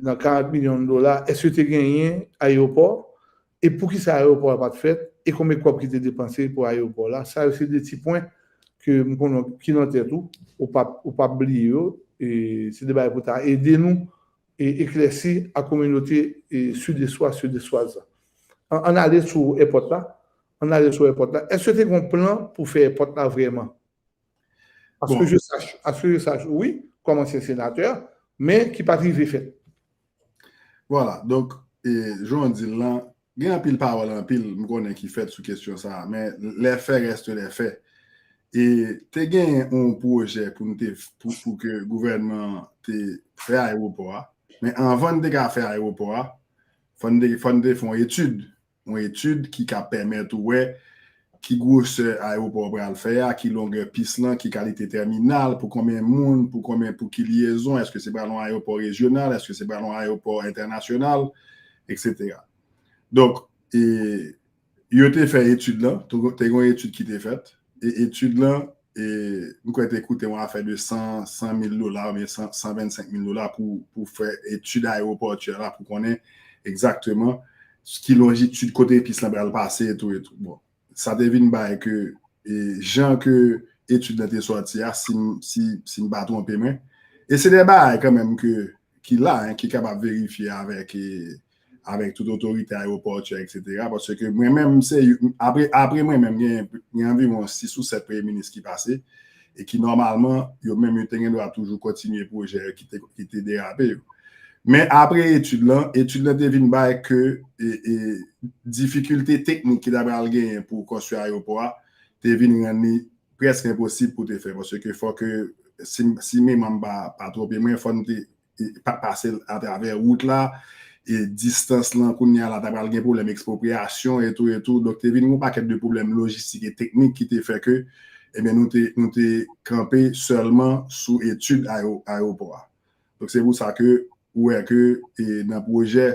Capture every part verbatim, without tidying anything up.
nan karant milyon dola, èske te genyen ayewopò? E poukisa ayewopò a pa t fèt? E konbyen kòb ki te depanse pou ayewopò la? Sa yo se de ti pwen ke m konnen ki nan tèt ou, ou p ap, ou p ap bliye yo. E se de bagay pou ta ede nou e eklèsi a kominote e sideswa, sideswaz la. An, ann ale sou èpòt la. Ann ale sou èpòt la. Èske te gen yon plan pou fè èpòt la vrèman? À ce que je sache, à ce que je sache, wi, kòm ansyen senatè, men ki pa t rive fèt. Vwala, donk, e, jan w di l lan, gen anpil pawòl, anpil, m konnen ki fèt sou kesyon sa a, men les faits restent les faits. E te gen yon pwojè pou n te, pou, pou ke gouvènman an te fè ayewopò a, men anvan n te ka fè ayewopò a, fò n te, fò n te fè yon etid, yon etid ki ka pèmèt ou wè ki gwosè ayewopò pral fè a, ki longè pis lan, ki kalite tèminal, pou konbyen moun, pou konbyen, pou ki lyezon, èske se pral yon ayewopò rejyonal, èske se pral yon ayewopò entènasyonal, etsetera. Donk, e, yo te fè etid lan, te, te gen yon etid ki te fèt, e etid lan, e, m kwè te koute yon afè de san, san mil dola oubyen san, san vennsenk mil dola pou, pou fè etid ayewopòtyè la, pou konnen egzakteman ki lonjitid kote pis lan pral pase, etou, etou. Bon, sa te vin bay ke, e, jan ke etid lan te sòti a, si m, si, si m pa twonpe mwen. E se de bagay kanmenm ke, ki la, en, ki kapab verifye avèk, e, avèk tout otorite ayewopòtyè, etsetera. Paske mwen menm, se, apre, apre mwen menm, gen, gen anviwon sis ou sèt premye minis ki pase, e ki nòmalman, yo menm, yo te gen dwa toujou kontinye pwojè ki te, ki te derape yo. Men apre etid lan, etid lan te vin bay ke, e, e, difikilte teknik ki ta pral genyen pou konstwi ayewopò a, te vin rann li prèske enposib pou te fè. Paske fò ke, si, si memwa m pa, pa twonpe mwen, fò n te, e, pa, pase l atravè wout la, e distans lan, kounye a la, ta pral gen pwoblèm ekspropriyasyon, etou, etou. Donk, te vin yon pakèt de pwoblèm lojistik e teknik ki te fè ke, ebyen, nou te, nou te kanpe sèlman sou etid ayo-, ayewopò a. Donk, se pou sa ke ou wè ke, e, nan pwojè,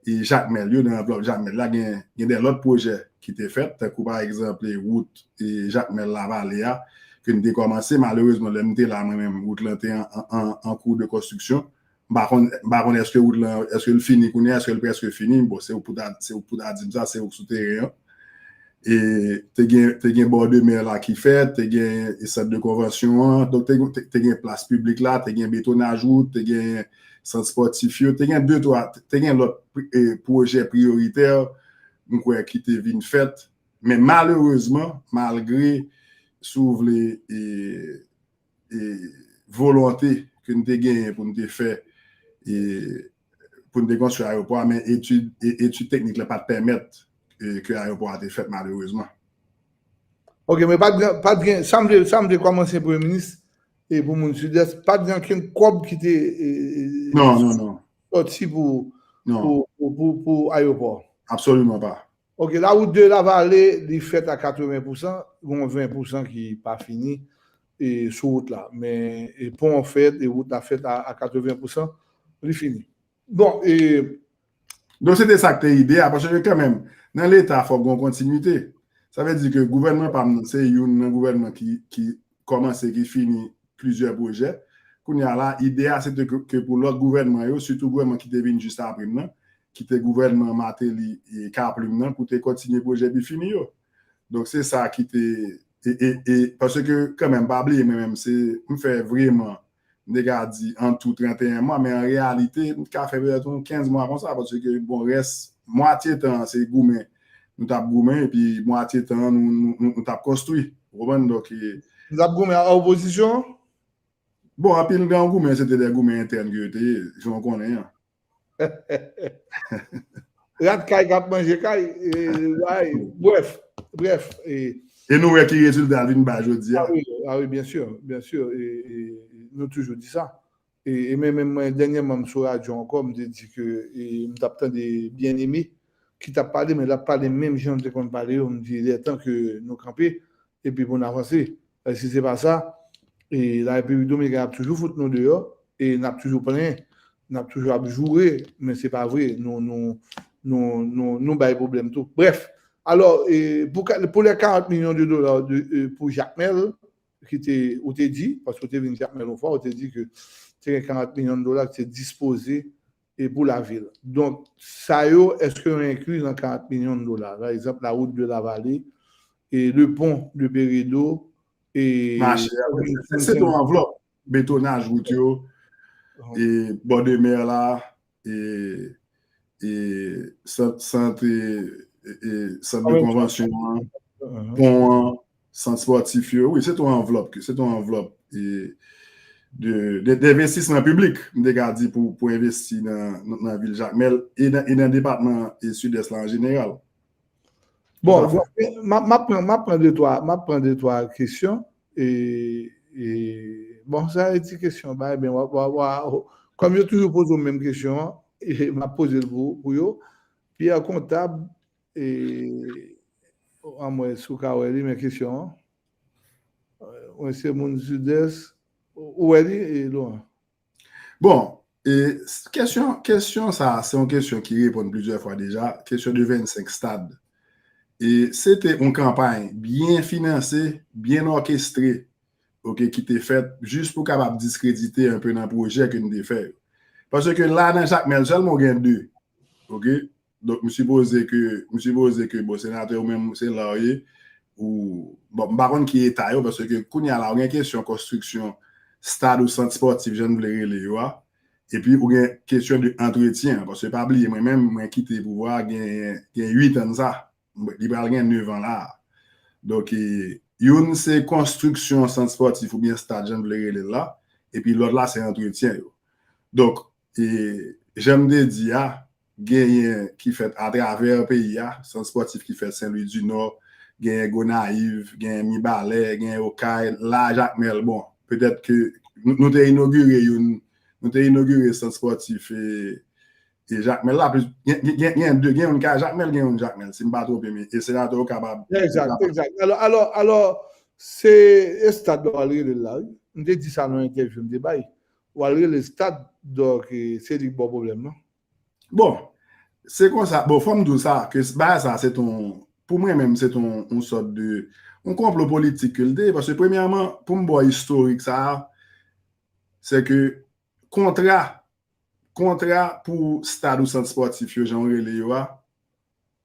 e, Jakmèl yo, nan anvlòp Jakmèl la, gen, gen de lòt pwojè ki te fèt, tankou pa egzanp, e, wout, e, Jakmèl Lavale a, ke n te kòmanse. Malerezman, lè m te la, mwen menm, wout lan te an, an, an, an kou de konstriksyon. M pa konn, m pa konn èske wout lan, èske l fini kounye a, èske l prèske fini. Bon, se ou pou ta, se ou pou ta di m sa, se ou k sou teren an. E te gen, te gen bò de mè la ki fèt, te gen sant de konvansyon an, donk te, te, te gen plas piblik la, te gen betonaj wout, te gen sant spòtif yo, te gen de, twa, te gen lòt, e, pwojè priyoritè, m kwè, ki te vin fèt. Men malerezman, malgre, si w vle, e, e, volonte ke n te genyen pou n te fè, e, pou n te konstwi ayewopò a, men etid, e, etid teknik la pa t pèmèt, e, ke ayewopò a te fèt, malerezman. Ok, men pa t gen, pa t gen, sa m vle, sa m vle kòm ansyen premye minis, e pou moun Sidès, pa t gen okenn kòb ki te, e, e, Non, non, non. sòti pou, Non. pou, pou, pou, pou ayewopò. Absoliman pa. Ok, la wout de Lavale, li fèt a katreven pousan, gon ven pousan ki pa fini, e, sou wout la. Men, e, pon an fèt, e wout la fèt a, a katreven pousan, li fini. Bon, e, Donk, se te sa k te ide a, paske kanmenm, nan Leta, fòk gon kontinwite. Sa vle di ke gouvènman pa m nan, se youn nan gouvènman ki, ki kòmanse, ki fini plizyè pwojè. Kounye a la, ide a, se te ke, ke pou lòt gouvènman yo, sitou gouvènman ki te vin jis apre m nan, ki te gouvènman Martelly e Kaplim nan, pou te kontinye pwojè pi fini yo. Donk, se sa ki te, e, e, e, paske kanmenm, pa bliye, mwen menm, se, m fè vreman, m te ka di, an tou, trannteyen mwa, men an reyalite, m ka fè petèt yon kenz mwa konsa, paske, bon, rès, mwatye tan an, se goumen, nou t ap goumen, epi mwatye tan an, nou, nou, nou, nou t ap konstwi. Ou konprann? Donk, e, Nou t ap goumen a opozisyon? Bon, anpil nan goumen, se te de goumen entèn ke yo te ye, jan w konnen an. Rat kay k ap manje kay, e, ay, brèf, brèf, e, E nou wè ki rezilta l vin bay jodi a. Ah oui, ah oui, bien sûr, bien sûr, e, e, nou toujou di sa. E, e men, menm mwen, dènyèman, m sou radyo ankò, m te di ke, e, m t ap tande Bien-Aimé ki t ap pale, men l ap pale menm jan l te konn pale yo, m di, lè tan ke nou kanpe, epi pou n avanse. Paske si se pa sa, e, la Repiblik Dominikèn ap toujou fout nou deyò, e n ap toujou plenyen, n ap toujou ap joure, men se pa vre, nou, nou, nou, nou, nou bay pwoblèm tou. Brèf, alò, e, pou ka, pou lè karant milyon de dola de, e, pou Jakmèl, ki te, ou te di, paske ou te vin Jakmèl yon fwa, ou te di ke te gen karant milyon de dola ki te dispoze, e pou lavil. Donk, sa yo, èske yo enkli nan karant milyon de dola? Pa egzanp, la route de la Vallée, e le pont de Peredo, e Mache a, wi. Se, se yon anvlòp. Betonaj wout yo, e bò de mè la, e, e sant, sant, e, e, sant de konvansyon an, pon an, sant spòtif yo. Wi, se yon anvlòp, se yon anvlòp, e, de, de, denvestisman piblik, m te ka di, pou, pou envesti nan, nan, nan vil Jakmèl e nan, e nan depatman e Sidès la an jeneral. Bon, m ap pran, m ap pran de twa, m ap pran de twa kesyon. E, e, bon, sa e ti kesyon, ba, ebyen, wa, wa, wa, kòm yo toujou poze w menm kesyon an, e, m ap poze l pou, pou yo. Pierre Comptable, e, anmwey, si w ka wè li, men kesyon an. Mwen se moun Sidès, ou wè li, e, Laurent? Bon, e, s- kesyon, kesyon sa, se yon kesyon ki reponn plizyè fwa deja, kesyon de vennsenk stad. E se te yon kanpay byen finanse, byen òkestre, oke, ki te fèt jis pou kapab diskredite enpe nan pwojè ke n te fè yo. Paske la, nan Jakmèl sèlman, ou gen de. Oke? Donk, m sipoze ke, m sipoze ke, bon, senatè, ou menm, se la w ye, ou, bon, m pa konn ki eta yo, paske kounye a la, ou gen kesyon konstriksyon stad ou sant spòtif, jan n vle rele yo a, epi ou gen kesyon de antretyen, paske pa bliye, mwen menm, mwen kite pouvwa a gen, gen uit an de sa. Li pral gen nèf an la. Donk, e, youn se konstriksyon sant spòtif oubyen stad, jan n vle rele l la, epi lòt la, se antretyen yo. Donk, e, jan m te di a, genyen ki fèt atravè peyi a, sant spòtif ki fèt Sen Lwi di Nò, genyen Gonayiv, genyen Mibalè, genyen Okay, la Jakmèl, bon, petèt ke nou, nou te inogire youn, nou te inogire sant spòtif, e, e Jakmèl la, plis, gen, gen, gen, gen de, gen youn ka Jakmèl, gen youn Jakmèl, si m pa twonpe m, e senatè yo kapab. Egzak, egzak. Alò, alò, alò, se estad la w al rele l la, wi. M te di sa nan entèvyou m te bay. W al rele l stad, donk, e, se li k ba w pwoblèm nan. Bon, se konsa. Bon, fò m di w sa, ke s- bagay sa, se ton, pou mwen menm, se ton, yon sòt de, yon konplo politik ke l te ye, paske premyèman, pou m ba w istorik sa a, se ke kontra, kontra pou stad ou sant spòtif yo, jan w rele yo a,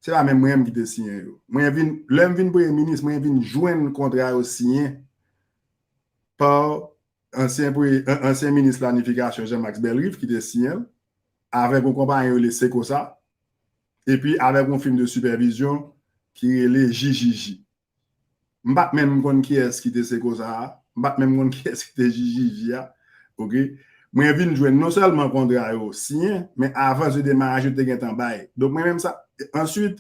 se pa menm mwen menm ki te siyen yo. Mwen vin, lè m vin premye minis, mwen vin jwenn kontra yo siyen pa ansyen pre-, an- ansyen minis planifikasyon Jean Max Bellerive ki te siyen l, avèk yon konpayi yo rele Secosa, epi avèk yon fim de sipèvizyon ki rele J J J. M pa t menm konn kiyès ki te Secosa a, m pa t menm konn kiyès ki te J J J a. Oke? Mwen vin jwenn non sèlman kontra yo siyen, men avans de demaraj yo te gentan bay. Donk, mwen menm sa, answit,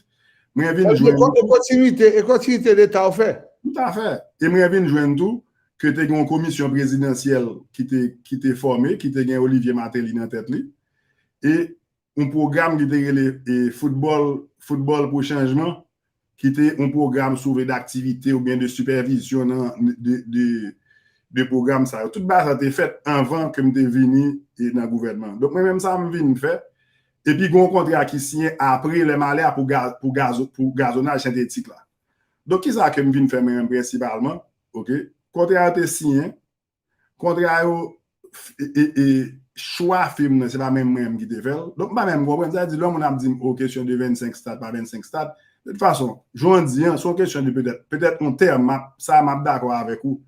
mwen vin jwenn. E kontinite, e kontinite Leta w fè. Toutafè. E mwen vin jwenn tou ke te gen yon komisyon prezidansyèl ki te, ki te fòme, ki te gen Olivier Martelly nan tèt li. E yon pwogram ki te rele, e, Foutbòl, Foutbòl pou Chanjman, ki te yon pwogram, si w vle, daktivite oubyen de sipèvizyon nan, de, de, de pwogram sa yo. Tout bagay sa te fèt anvan ke m te vini, e, nan gouvènman. Donk, mwen menm sa m vin fè, epi gen yon kontra ki siyen apre lè m ale a pou ga-, pou gazo-, pou gazonaj sentetik la. Donk, kisa ke m vin fè mwen menm prensipalman? Oke? Kontra yo te siyen, kontra yo, e, e, e, chwa fim nan, se pa menm mwen menm ki te fè l. Donk, m pa menm konprann. Sa vle di, lè yon moun ap di m, o, kesyon de vennsenk stad, pa vennsenk stad. De tout fason, jan w di an, se yon kesyon de petèt, petèt yon tèm, m ap, sa m ap dakò avèk ou.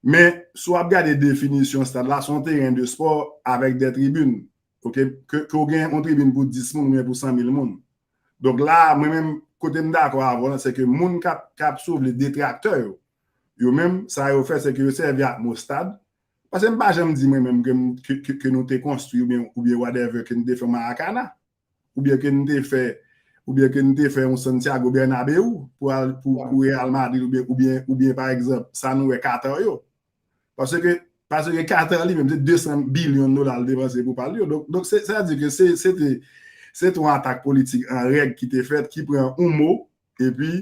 Men, si w ap gade definisyon stad la, se yon teren de spò avèk de tribin. Oke? Ke, ke w gen yon tribin pou dis moun oubyen pou san mil moun. Donk la, mwen menm, kote m dakò avè w lan, se ke moun k ap, k ap, si w vle, detraktè yo, yo menm, sa yo fè, se ke yo sèvi ak mo stad. Paske m pa janm di mwen menm ke, m- ke, ke, ke nou te konstwi oubyen, oubyen whatever, ke nou te fè yon Maracana, oubyen ke nou te fè, oubyen ke nou te fè yon Santiago Bernabéu pou al, pou, pou Real Madrid oubyen, oubyen, oubyen, pa egzanp, sa nou wè Qatar yo. Paske, paske Qatar li menm, se de san bilyon dola l depanse pou pa l yo. Donk, donk se, sa vle di ke se, se te, se te yon atak politik an règ ki te fèt, ki pran yon mo, epi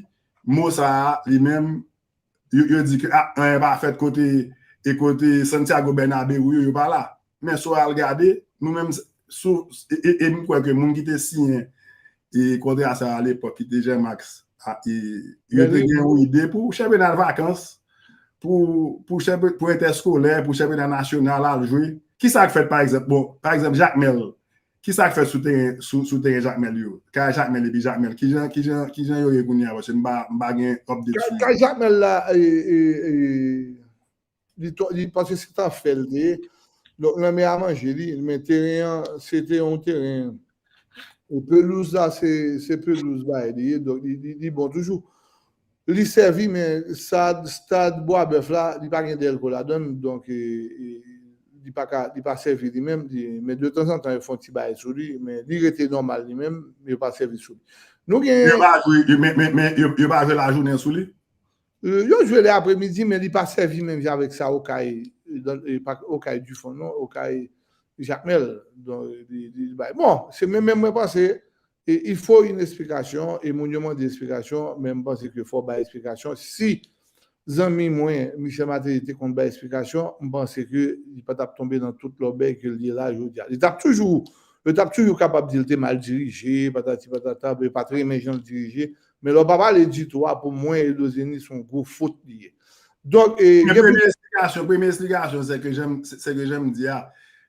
mo sa a, li menm, yo, yo di ke, a, anyen pa fèt kote, e kote Santiago Bernabéu yo, yo pa la. Men si w al gade, nou menm, sou, e, e, e m kwè ke moun ki te siyen e kontra sa a lepòk, ki te Jean Max, a, e, yo te gen yon ide pou chanpyona de vakans, pou, pou chanpy-, pou entèskolè, pou chanpyona nasyonal al jwe. Kisa k fèt, pa egzanp? Bon, pa egzanp, Jakmèl, Ki sa k fèt sou teren, sou, sou teren Jakmèl yo? Kay Jakmèl epi Jakmèl, kijan, kijan, kijan yo ye kounye a? Paske m pa, m pa gen update sou yo. Kay Jakmèl la, e, e, e, li, to- li paske se tan fè l te ye. Donk, lanmè a manje li, men teren an, se te yon teren. E pelouz la, se, se pelouz bagay li ye. Donk, li, li, li bon toujou. Li sèvi, men stad, stad Bwa Bèf la, li pa gen dèlko ladan l. Donk, e, e, li pa ka, li pa sèvi li menm. Li, men de tanzantan, yo fè yon ti bagay sou li, men li rete nòmal li menm, yo pa sèvi sou li. Nou gen. Yo pa jwe, yo, men, men, men, yo, yo pa jwe lajounen sou li? Euh, yo jwe lè apremidi, men li pa sèvi menm jan avèk sa Okay, euh, dan- euh, pa Okay Dufon, non, Okay Jakmèl. Donk, li, li, li bay. Bon, se menm, menm mwen panse, e, il faut une explication, e moun yo mande esplikasyon, men m panse ke fò bay esplikasyon. Si zanmi mwen, Michel Martelly, te konn bay esplikasyon, m panse ke li pa t ap tonbe nan tout lòbèy ke l ye la jodi a. Li t ap toujou, yo t ap toujou kapab di l te mal dirije, patati patata, yo pa t renmen jan l dirije. Men lè w pa pale ditou a, pou mwen, Edo Zeni, se yon gwo fot li ye. Donk, e, Men gen premye esplikasyon, premye esplikasyon, se ke jan, se ke jan m di a,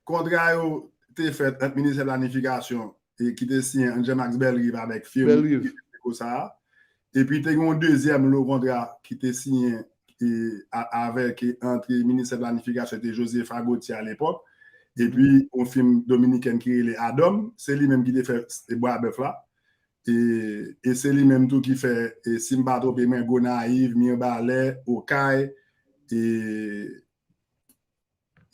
kontra yo te fèt ant Ministè Planifikasyon e ki te siyen ant Jean Max Bellerive avèk firm Bellerive. Ecosa a. Epi te gen yon dezyèm lo kontra ki te siyen e, a- avèk e, ant Ministè Planifikasyon, te Joseph Gauthier alepòk, epi yon firm dominikèn ki rele Adom, se li menm ki te fè e, Bwa Bèf la. E, e se li menm tou ki fè, e, si m pa twonpe mwen, Gonayiv, Mibalè, Okay, e,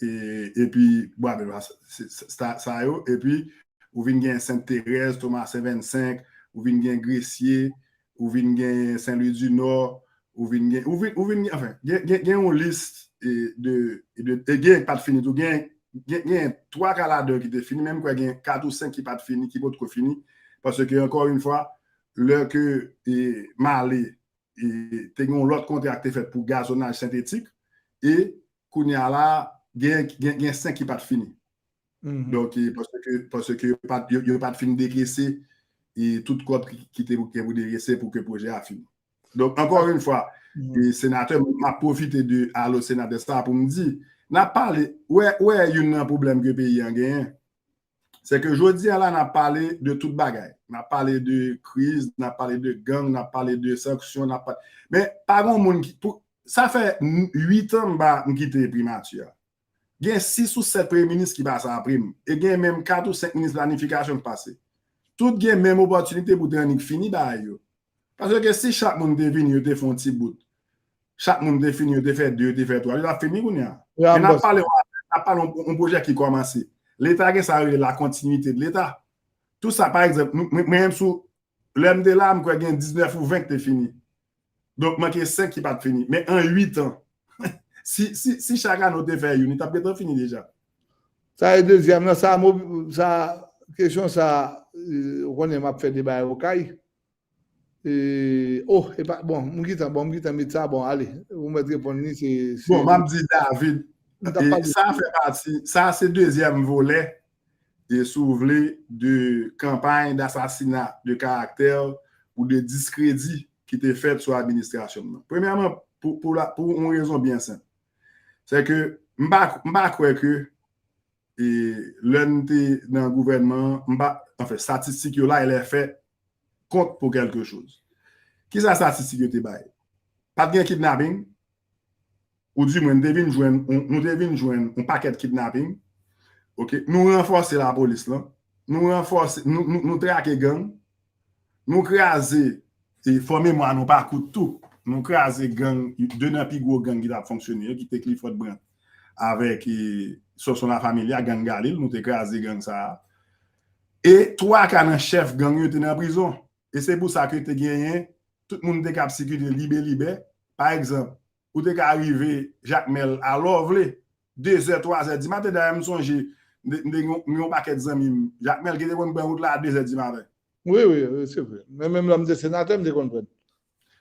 e, epi Bwa Bèf la, se- se- sa sa yo, epi ou vin gen Sent Terèz, Tomasen vennsenk, ou vin gen Gresye, ou vin gen Sen Lwi di Nò, ou vin gen, ou vin, ou vin gen, anfen, gen, gen, gen yon lis e, de, e de, e gen pa t fini tou, gen, gen, gen twa ka ladan yo ki te fini, men m kwè gen kat ou senk ki pa t fini, ki potko fini, paske ankò yon fwa, lè ke e, m ale, e, te gen yon lòt kontra ki te fèt pou gazonaj sentetik, e kounye a la, gen, gen, gen senk ki pa t fini. Mhm. Donk, e, paske, paske yo pa t, yo, yo pa t fin dekese e tout kòb ki, ki te pou, ki pou dekese pou ke pwojè a fini. Donk, ankò yon fwa, Mhm. e, senatè, m ap pwofite de alo senatè sa pou m di, n ap pale, wè, wè, youn nan pwoblèm ke peyi an genyen, se ke jodi a la, n ap pale de tout bagay. N ap pale de kriz, n ap pale de gang, n ap pale de sanksyon, n ap pale. Men, pa gen moun ki, pou, sa fè uit an m ba, m kite primati a. Gen sis ou sèt premye minis ki pase apre m. E gen menm kat ou senk minis planifikasyon ki pase. Tout gen menm opòtinite pou te annik fini bagay yo. Paske si chak moun te vini, yo te fè yon ti bout. Chak moun te fini, yo te fè de, yo te fè twa. Yo t ap fini kounye a. Men n ap pale, n ap pale yon, yon pwojè ki kòmanse. Leta gen sa yo rele la kontinite de Leta. Tou sa, pa egzanp, nou- mwen, mwen menm sou, lè m te la, m kwè gen diznèf ou ven ki te fini. Donk, manke senk ki pa t fini. Men an uit an, si, si, si chak ane w te fè youn, li t ap gentan fini deja. Sa e dezyèm nan, sa, mo- sa, kesyon sa, e, ou konnen m ap fè deba Okay. E, oh, e pa, bon, m gentan, bon, m gentan met sa, bon, ale, ou mèt reponn li, se, se Bon, m ap di David, M t ap e, pale. Sa fè pati, sa se dezyèm volè, e si w vle, de kanpay dasasina de karaktè ou de diskredi ki te fèt sou administrasyon m nan. Premyèman, pou, pou, la, pou yon rezon byen senp. Se ke m pa, m pa kwè ke e, lè n te nan gouvènman an, m pa, anfen, statistik yo la, e lè fè kont pou kèlke choz. Kisa statistik yo te bay? Pa t gen kidnaping, ou di mwen, n te vin jwenn, nou te vin jwenn yon pakèt kidnaping. Ok, nou ranfòse lapolis lan, nou ranfòse, nou, nou, nou trake gang, nou kraze, e fò memwa nou pa kout tou, nou kraze gang, de nan pi gwo gang ki t ap fonksyone yo, ki te Clifford Brandt avèk e, Sonson Lafamilya, gang Galil, nou te kraze gang sa a. E twa ka nan chèf gang yo te nan prizon. E se pou sa ke te genyen, tout moun te ka ap sikile libe libe. Pa egzanp, ou te ka rive Jakmèl alè w vle, dezè, twazè di maten. Dayè, m sonje, m te, m te gen yon, yon pakèt zanmi m, Jakmèl ki te konn pran wout la a dezè di maten. Wi, wi, wi, se vre. Men menm lè m te senatè, m te konn pran.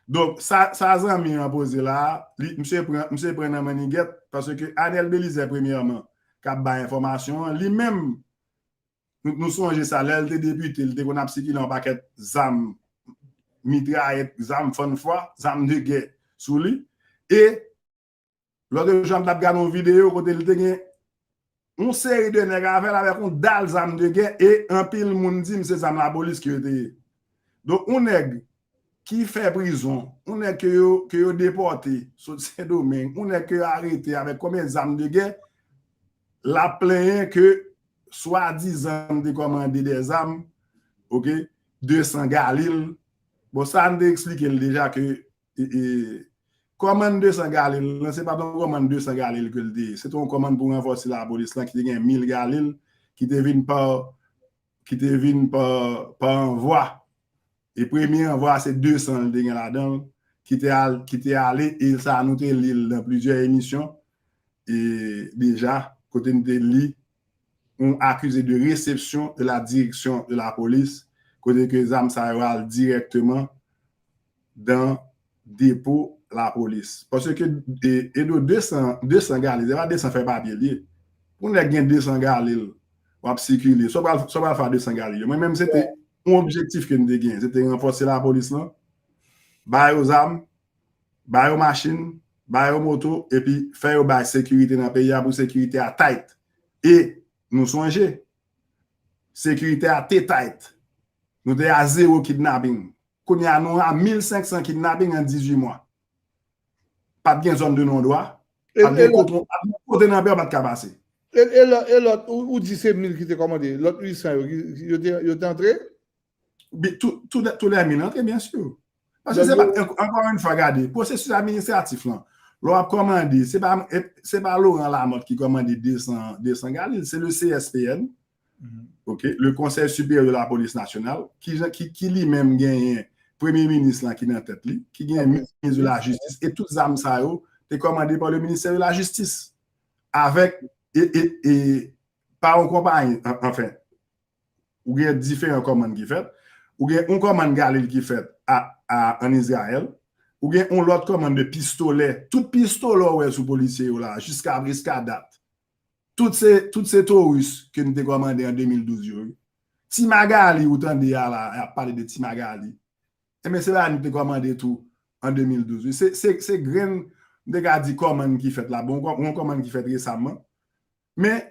Donk, sa, sa zanmi an poze la, li, misye pran, misye pran nan mannigèt, paske Anèl Belizè, premyèman, k ap bay enfòmasyon an, li menm, nou, nou sonje sa, lè l te depite, li te konn ap sikile yon pakèt zam, mitrayèt, zam fannfwa, zam de gè sou li. E lòt jou a, m t ap gade yon videyo kote li te gen yon seri de nèg avè l avèk yon dal zam de gè e anpil moun di m se zam lapolis ke yo te ye. Donk, yon nèg ki fè prizon, yon nèg ke yo, ke yo depòte sot Sendomeng, yon nèg ke yo arete avèk konbyen zam de gè, l ap plenyen ke swadizan m te kòmande de zam, oke, de san galil. Bon, sa n te eksplike l deja ke e, e, kòmann de san galil lan, se pa t yon kòmann de san galil ke l te ye. Se te yon kòmann pou ranfòse lapolis lan ki te gen mil galil, ki te vin pa, ki te vin pa, pa anvwa. E premye anvwa, se de san l te gen ladan l, ki te al, ki te ale, e sa nou te li l nan plizyè emisyon, e deja, kote n te li, yon accusé de réception de la direction de la police, kote ke zam sa yo al dirèkteman dan depo lapolis. Paske, e, Edo, de san, de san galil, se pa de san fè papye l ye. Pou nèg gen de san galil, w ap sikile. Sa w pral, sa w pral fè a de san galil yo? Mwen menm, se te yon objektif ke m te gen. Se te ranfòse lapolis lan, ba yo zam, ba yo machin, ba yo moto, epi fè yo bay sekirite nan peyi a pou sekirite a tight. E nou sonje, sekirite a te tight. Nou te a zewo kidnaping. Kounye a, nou a mil senk san kidnaping an dizuit mwa. Pa t gen zòn de non dwa. Pa t gen kote, pa t gen kote nan peyi a pa t ka pase. E, e lòt, e lòt, ou, ou di se mil ki te kòmande, lòt uit san yo, ki- yo te, yo te antre? Bi- Tou, tou, tou lè mil antre, byen si. Paske se pa, ankò yon fwa, gade, pwosesis administratif lan, lè w ap kòmande, se pa, e, se pa Laurent Lamothe ki kòmande de san, de san galil, se le C S P N, oke, le Conseil Supérieur de la Police Nationale, ki, ki, ki li menm genyen premye minis lan ki nan tèt li, ki genyen minis de la jistis, e tout zam sa yo te kòmande pa le ministè de la jistis. Avèk, e, e, e, pa yon konpayi, an- anfen, ou gen diferan kòmann ki fèt, ou gen yon kòmann galil ki fèt a, a, ann Izrayèl, ou gen yon lòt kòmann de pistolè, tout pistolè w wè sou polisye yo la, jiska, jiska dat, tout se, tout se Taurus ke n te kòmande an de mil douz yo, wi. Ti Magali, ou tande a la, y ap pale de Ti Magali. Ebyen, se la nou te kòmande tou an de mil douz, wi. Se, se, se grenn, m te ka di kòmann ki fèt la. Bon, yon kò- yon kòmann ki fèt resaman. Men,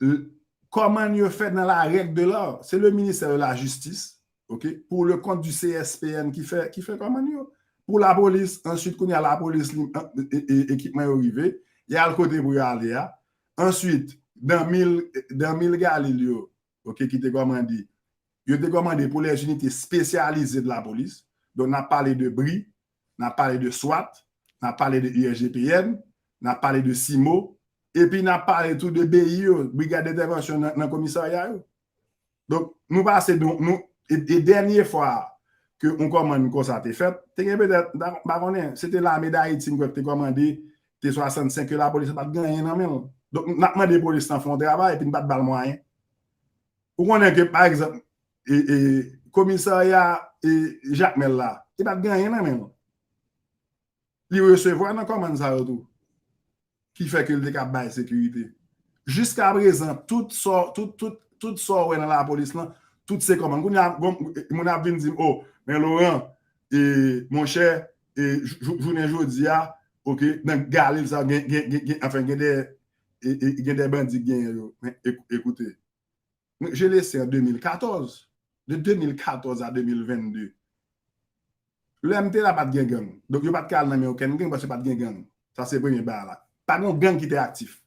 l- kòmann yo fèt dans la règle de l'art. Se le ministère de la justice, oke, pour le compte du C S P N ki fè, ki fè kòmann yo. Pou lapolis, answit, kounye a lapolis, li, e, e, ekipman yo rive, y al kote pou yo ale a. Answit, dan mil, dan mil galil yo, oke, ki te kòmande, yo te kòmande pour les unités spécialisées de la police. Donk, n ap pale de bri, n ap pale de swat, n ap pale de I R G P N, n ap pale de simo, epi n ap pale tou de B I yo, Brigade d'Intervention nan, nan komisarya yo. Donk, nou pase, donk, nou, e, e dènye fwa ke yon kòmann konsa te fèt, te gen petèt, m pa, m pa konnen, se te Lame Dayiti, m kwè, ki te kòmande T swasannsenk, ke lapolis pa t gen anyen nan men l. Donk, n ap mande polis lan fè yon travay, epi n pa t ba l mwayen. Ou konnen ke, pa egzanp, e, e, komisarya, e, Jakmèl la, li pa t gen anyen nan men l. Li resevwa nan kòmann sa yo tou, ki fè ke l te ka bay sekirite. Jiska prezan, tout sa, tout, tout, tout sa w wè nan lapolis lan, tout se kòmann. Kounye a, moun ap vin di m, o, men Laurent, e, monchè, e, jou- jou- jounen jodi a, oke, nan galil sa, gen, gen, gen, gen, anfen, gen de, e, e, gen de bandi ki genyen yo. Men, ek- ekoute, je le sais en de mil katòz. De de mil katòz a de mil vennde. Lè m te la, pa t gen gang. Donk, yo pa t ka al nan men okenn gang paske pa t gen gang. Sa se premye bagay la. Pa t gen yon gang ki te aktif.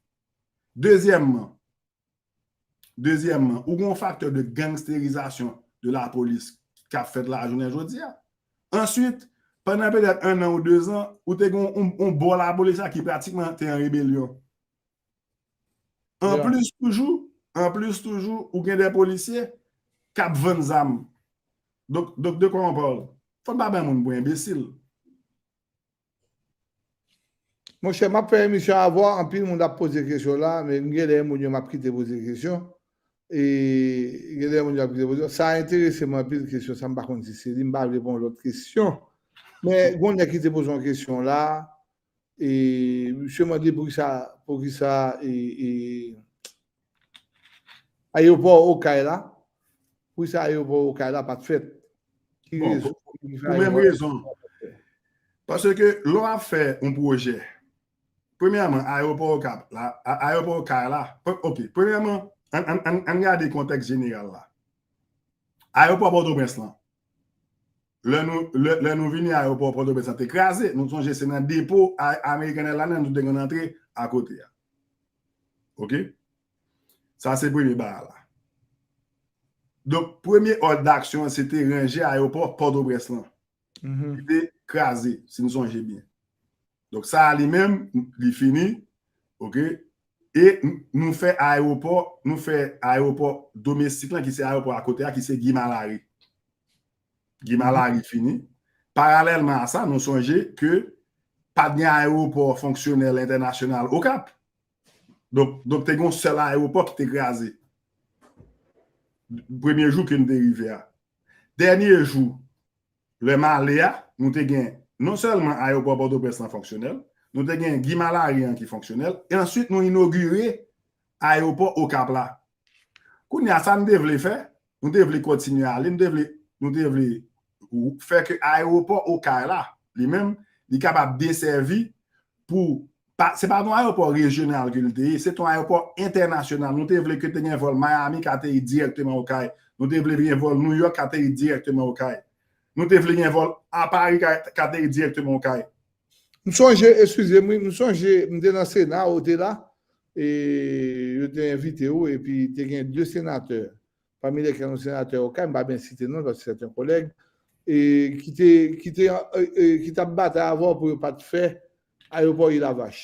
Dezyèmman, dezyèmman, ou gen yon faktè de gangsterizasyon de lapolis k ap fèt la jounen jodi a. Answit, pandan petèt en an ou de zan, ou te gen yon, yon bò lapolis la ki pratikman te an rebelyon. Anplis toujou, anplis toujou, ou gen de polisye k ap vann zam. Donk, donk, de quoi on parle? Fò n pa bay moun pou enbesil. Monchè, m ap fè emisyon avè w, anpil moun ap poze kesyon la, men gen de moun yo m ap kite poze kesyon. E gen de moun yo ap kite poze. Sa enterese m anpil kesyon sa, m pa konn si se li, m pa vle pran lòt kesyon. Men gen yon nèg ki te poze yon kesyon la, e misye mande poukisa, poukisa e, e, ayewopò Okay la, poukisa ayewopò Okay la pa t fèt? Ki rezon? Pou menm rezon. Paske lè w ap fè yon pwojè, Premyèman, ayewopò Okap la, a- ayewopò Okay la. Pre- Ok, premyèman, ann ann- ann- ann gade kontèks jeneral la. Ayewopò Pòtoprens lan, lè nou, lè, lè nou vini ayewopò Pòtoprens lan te kraze, nou sonje se nan depo a- American Airlines nou te konn antre akote a. Ok? Sa se premye bagay la. Donk, premye òd daksyon an se te ranje ayewopò Pòtoprens lan. Li te kraze, si n sonje byen. Donk, sa a li menm, li fini, ok? E n- nou fè ayewopò, nou fè ayewopò domestik lan, ki se ayewopò akote a, ki se Guy Malary. Guy Malary fini. Paralèlman a sa, nou sonje ke pa t gen ayewopò fonksyonèl entènasyonal Okap. Donk, donk te gen yon sèl ayewopò ki te kraze. Premye jou ke n te rive a. Dènye jou, lè m ale a, nou te gen non sèlman ayewopò Pòtoprens lan fonksyonèl, nou te gen Guy Malary an ki fonksyonèl, e answit nou inogire ayewopò Okap la. Kounye a, sa n te vle fè, nou te vle kontinye ale, nou te vle, nou te vle fè ke ayewopò Okay la, li menm, li kapab desèvi pou, pa, se pa t yon ayewopò rejyonal ke l te ye, se t yon ayewopò entènasyonal. Nou te vle ke te gen vòl Miami k ateri dirèkteman Okay. Nou te vle gen vòl New York k ateri dirèkteman Okay. Nou te vle gen vòl a Paris k a- k ateri dirèkteman Okay. M sonje, eskize m, wi, m sonje, m te nan Sena, ou te la, e yo te envite w, epi te gen de senatè, pami lèkèl yon senatè Okay, m pa byen site non, paske se yon kolèg, e ki te, ki te, e, e, ki t ap batay avè w pou yo pa t fè ayewopò Ilavach.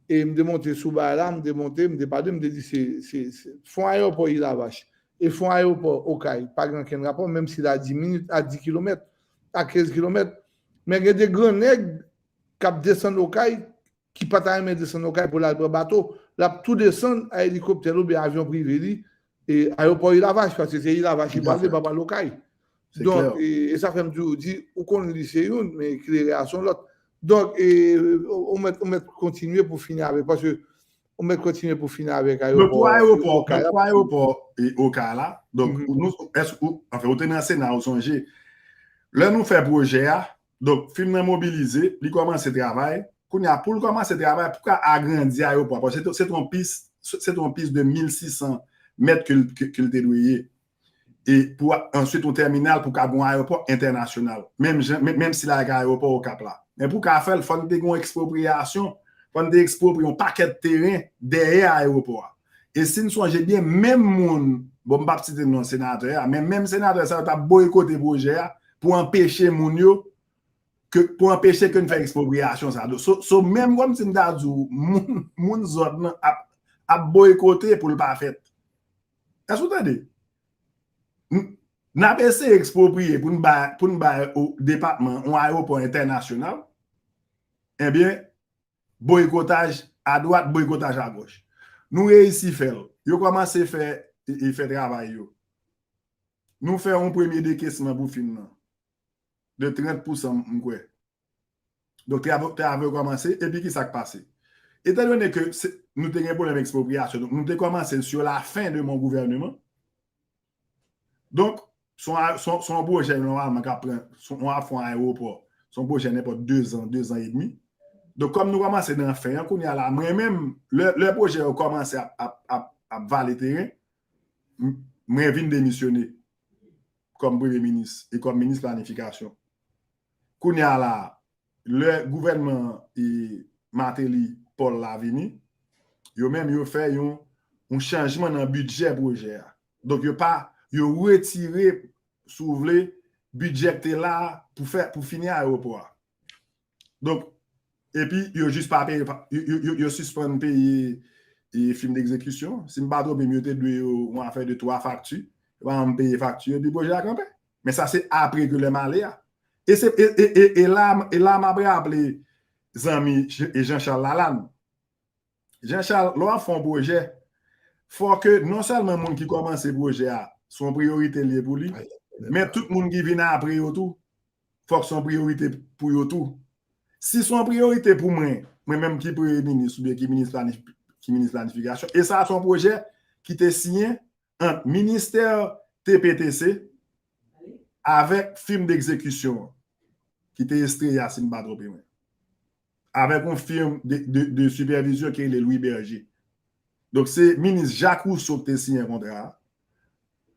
E m te monte sou bagay la, m te monte, m te pale, m te di se, se, se fon ayewopò Ilavach e fon ayewopò Okay pa gen okenn rapò, menm si l a dis minit, a dis kilomèt, a kenz kilomèt. Men gen de gran nèg k ap desann Okay, ki pa ta renmen desann Okay pou l al pran bato, l ap tou desann a elikoptè l oubyen avyon prive li, e ayewopò Ilavach, paske se Ilavach li pral, li pa pral Okay. Donk, e, e sa fè m toujou di, ou konn li se youn, men eklere a se yon lòt. Donk, e, ou mèt, ou mèt kontinye pou fini avèk, paske ou mèt kontinye pou fini avèk ayewopò. Donk, pou ayewopò, pou ayewopò e Okay la, donk, nou, èske ou, anfen, ou te nan Sena, ou sonje, lè nou fè pwojè a, donk, fim nan mobilize, li kòmanse travay, kounye a, pou l kòmanse travay, pou ka agrandi ayewopò a, paske se t- se t yon pis, se t yon pis de mil sis san mèt ke l ke- ke l te dwe ye. E pou a- answit yon tèminal pou ka gen yon ayewopò entènasyonal. Menm jan, men- menm si l avèk ayewopò Okap la. Men pou ka fè l, fò n te gen yon ekspropriyasyon, fò n te ekspropriye yon pakèt teren dèyè ayewopò a. E si n sonje byen, menm moun, bon, m p ap site non senatè a, men menm senatè sa yo t ap boykote pwojè a pou anpeche moun yo, ke, pou anpeche ke n fè ekspropriyasyon sa. So, so menm kòmsi m ta di w, moun, moun zòn nan ap, ap boykote pou l pa fèt. Èske w tande? N- N ap eseye ekspropriye pou n bay, pou n bay o depatman yon ayewopò entènasyonal. Ebyen, boykotaj adwat, boykotaj agòch. Nou reyisi fè l. Yo kòmanse fè, e- e fè travay yo. Nou fè yon premye dekesman pou fim nan. De trant pousan, m kwè. Donk, travay, travay yo kòmanse, epi ki sa k pase? Etandone ke se- nou te gen pwoblèm ekspropriyasyon, donk nou te kòmanse sur la fin de mon gouvernement. Donk, se yon a- se yon- se yon pwojè nòmalman k ap pran, se yon- w ap fè yon ayewopò, se yon pwojè nenpòt de zan, de zan edmi. Donk, kòm nou kòmanse nan fen an, kounye a la, mwen menm, lè, lè pwojè yo kòmanse ap, ap, ap, ap vale teren, m- mwen vin demisyone kòm premye minis e kòm minis planifikasyon. Kounye a la, lè gouvènman e Martelly Paul la vini, yo menm yo fè yon, yon chanjman nan bidjè pwojè a. Donk, yo pa, yo retire, si w vle, bidjè ki te la pou fè, pou fini ayewopò a. Donk, epi yo jis pa peye, yo, yo, yo, yo sispann peye e fim d'egzekisyon. Si m pa twonpe m, yo te dwe yo yon afè de twa fakti. Yo pa janm peye fakti yo, epi pwojè a kanpe. Men sa se apre ke lè m ale a. E se, e, e, e, e la, e la m ap raple zanmi J- e Jean Charles Lalanne. Jean Charles, lè w ap fè yon pwojè, fò ke non sèlman moun ki kòmanse pwojè a, se yon priyorite l ye pou li, men tout moun ki vin apre yo tou, fòk se yon priyorite pou yo tou. Si se yon priyorite pou mwen, mwen menm ki premye minis oubyen ki minis planif- ki minis planifikasyon, e sa se yon pwojè ki te siyen ant ministè T P T C avèk fim d'egzekisyon an, ki te Estrella, si m pa twonpe mwen. avèk yon firm de, de, de sipèvizyon ki rele Louis Berger. Donk, se minis Jacques Rousseau ki te siyen kontra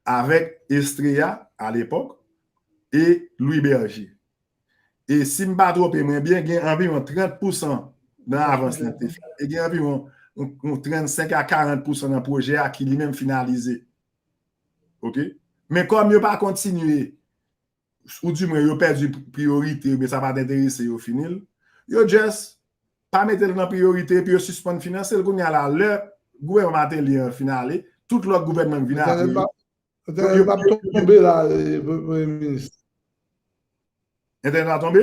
a avèk Estrella, alepòk, e Louis Berger. E si m pa twonpe mwen byen, gen anviwon trant pousan nan avans lan te fèt. E gen anviwon yon, yon trannsenk a karant pousan nan pwojè a ki li menm finalize. Oke? Men kòm yo pa kontinye, oudimwen yo pèdi priyorite, oubyen sa pa t enterese yo fini l, yo just pa mete l nan priyorite, epi yo sispann finanse l. Kounye a la, lè gouvènman Martelly an fin ale, tout lòt gouvènman ki vin apre yo, yo, yo, yo, tonbe la, eh, Premye Minis. Entènèt la tonbe?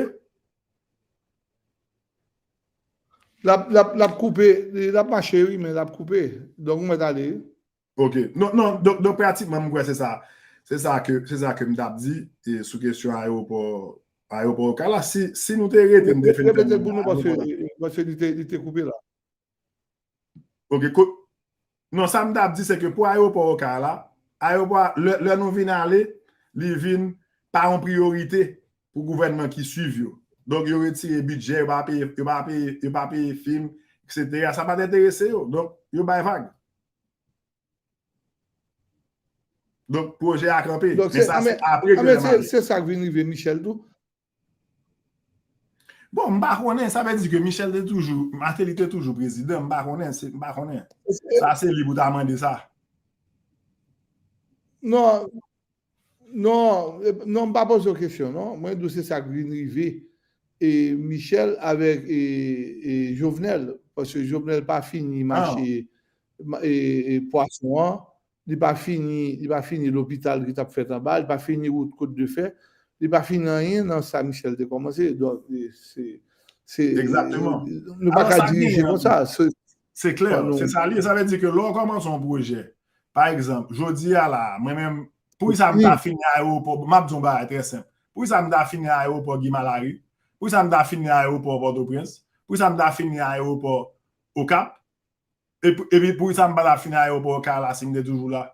L ap, l ap, l ap koupe, l ap mache, wi, men l ap koupe. Donk, mwen t ale. Ok. Non, non, donk, donk pratikman, m kwè se sa. Se sa ke, se sa ke m t ap di, e sou kesyon ayewopò, ayewopò Okay la. Si, si nou te rete, m te fin fè repete l pou nou, paske, paske li te, li te koupe la. Ok, ko-, non, sa m t ap di, se ke pou ayewopò Okay la, ayewopò a, lè, lè nou vin ale, li vin pa yon priyorite pou gouvènman ki swiv yo. Donk, yo retire bidjè, yo pa peye, yo pa peye, yo pa peye fim, et cetera. Sa pa t enterese yo. Donk, yo bay vag. Donk, pwojè a kanpe. Donk, men se, sa, se apre ke lè m ale. Se sa k vin rive Michel tou. Bon, m pa konnen, sa vle di ke Michel te toujou, Martelly te toujou prezidan, m pa konnen, se, m pa konnen. Sa, se li pou ta mande sa. Non, non, eh, non, m pa poze w kesyon, non. Mwen di w se sa k vin rive, e, Michel avèk, e, e, Jovenel, paske Jovenel pa fini mache, ma-, e, e, pwason an, li pa fini, li pa fini lopital ki t ap fèt anba, li pa fini wout Côte de Fer, li pa fini anyen nan sa Michel te kòmanse. Donk, e, se, se, egzakteman, nou pa ka dirije konsa. Se klè, se sa li ye. Sa vle di ke lè w kòmanse yon pwojè, pa egzanp, jodi a la, mwen menm, poukisa m ta fini ayewopò, m ap di yon bagay trè senp. Poukisa m ta fini ayewopò Guy Malary? Poukisa m ta fini ayewopò Pòtoprens? Poukisa m ta fini ayewopò Okap? Epi, epi poukisa m pa ta fini ayewopò Okay la si m te toujou la?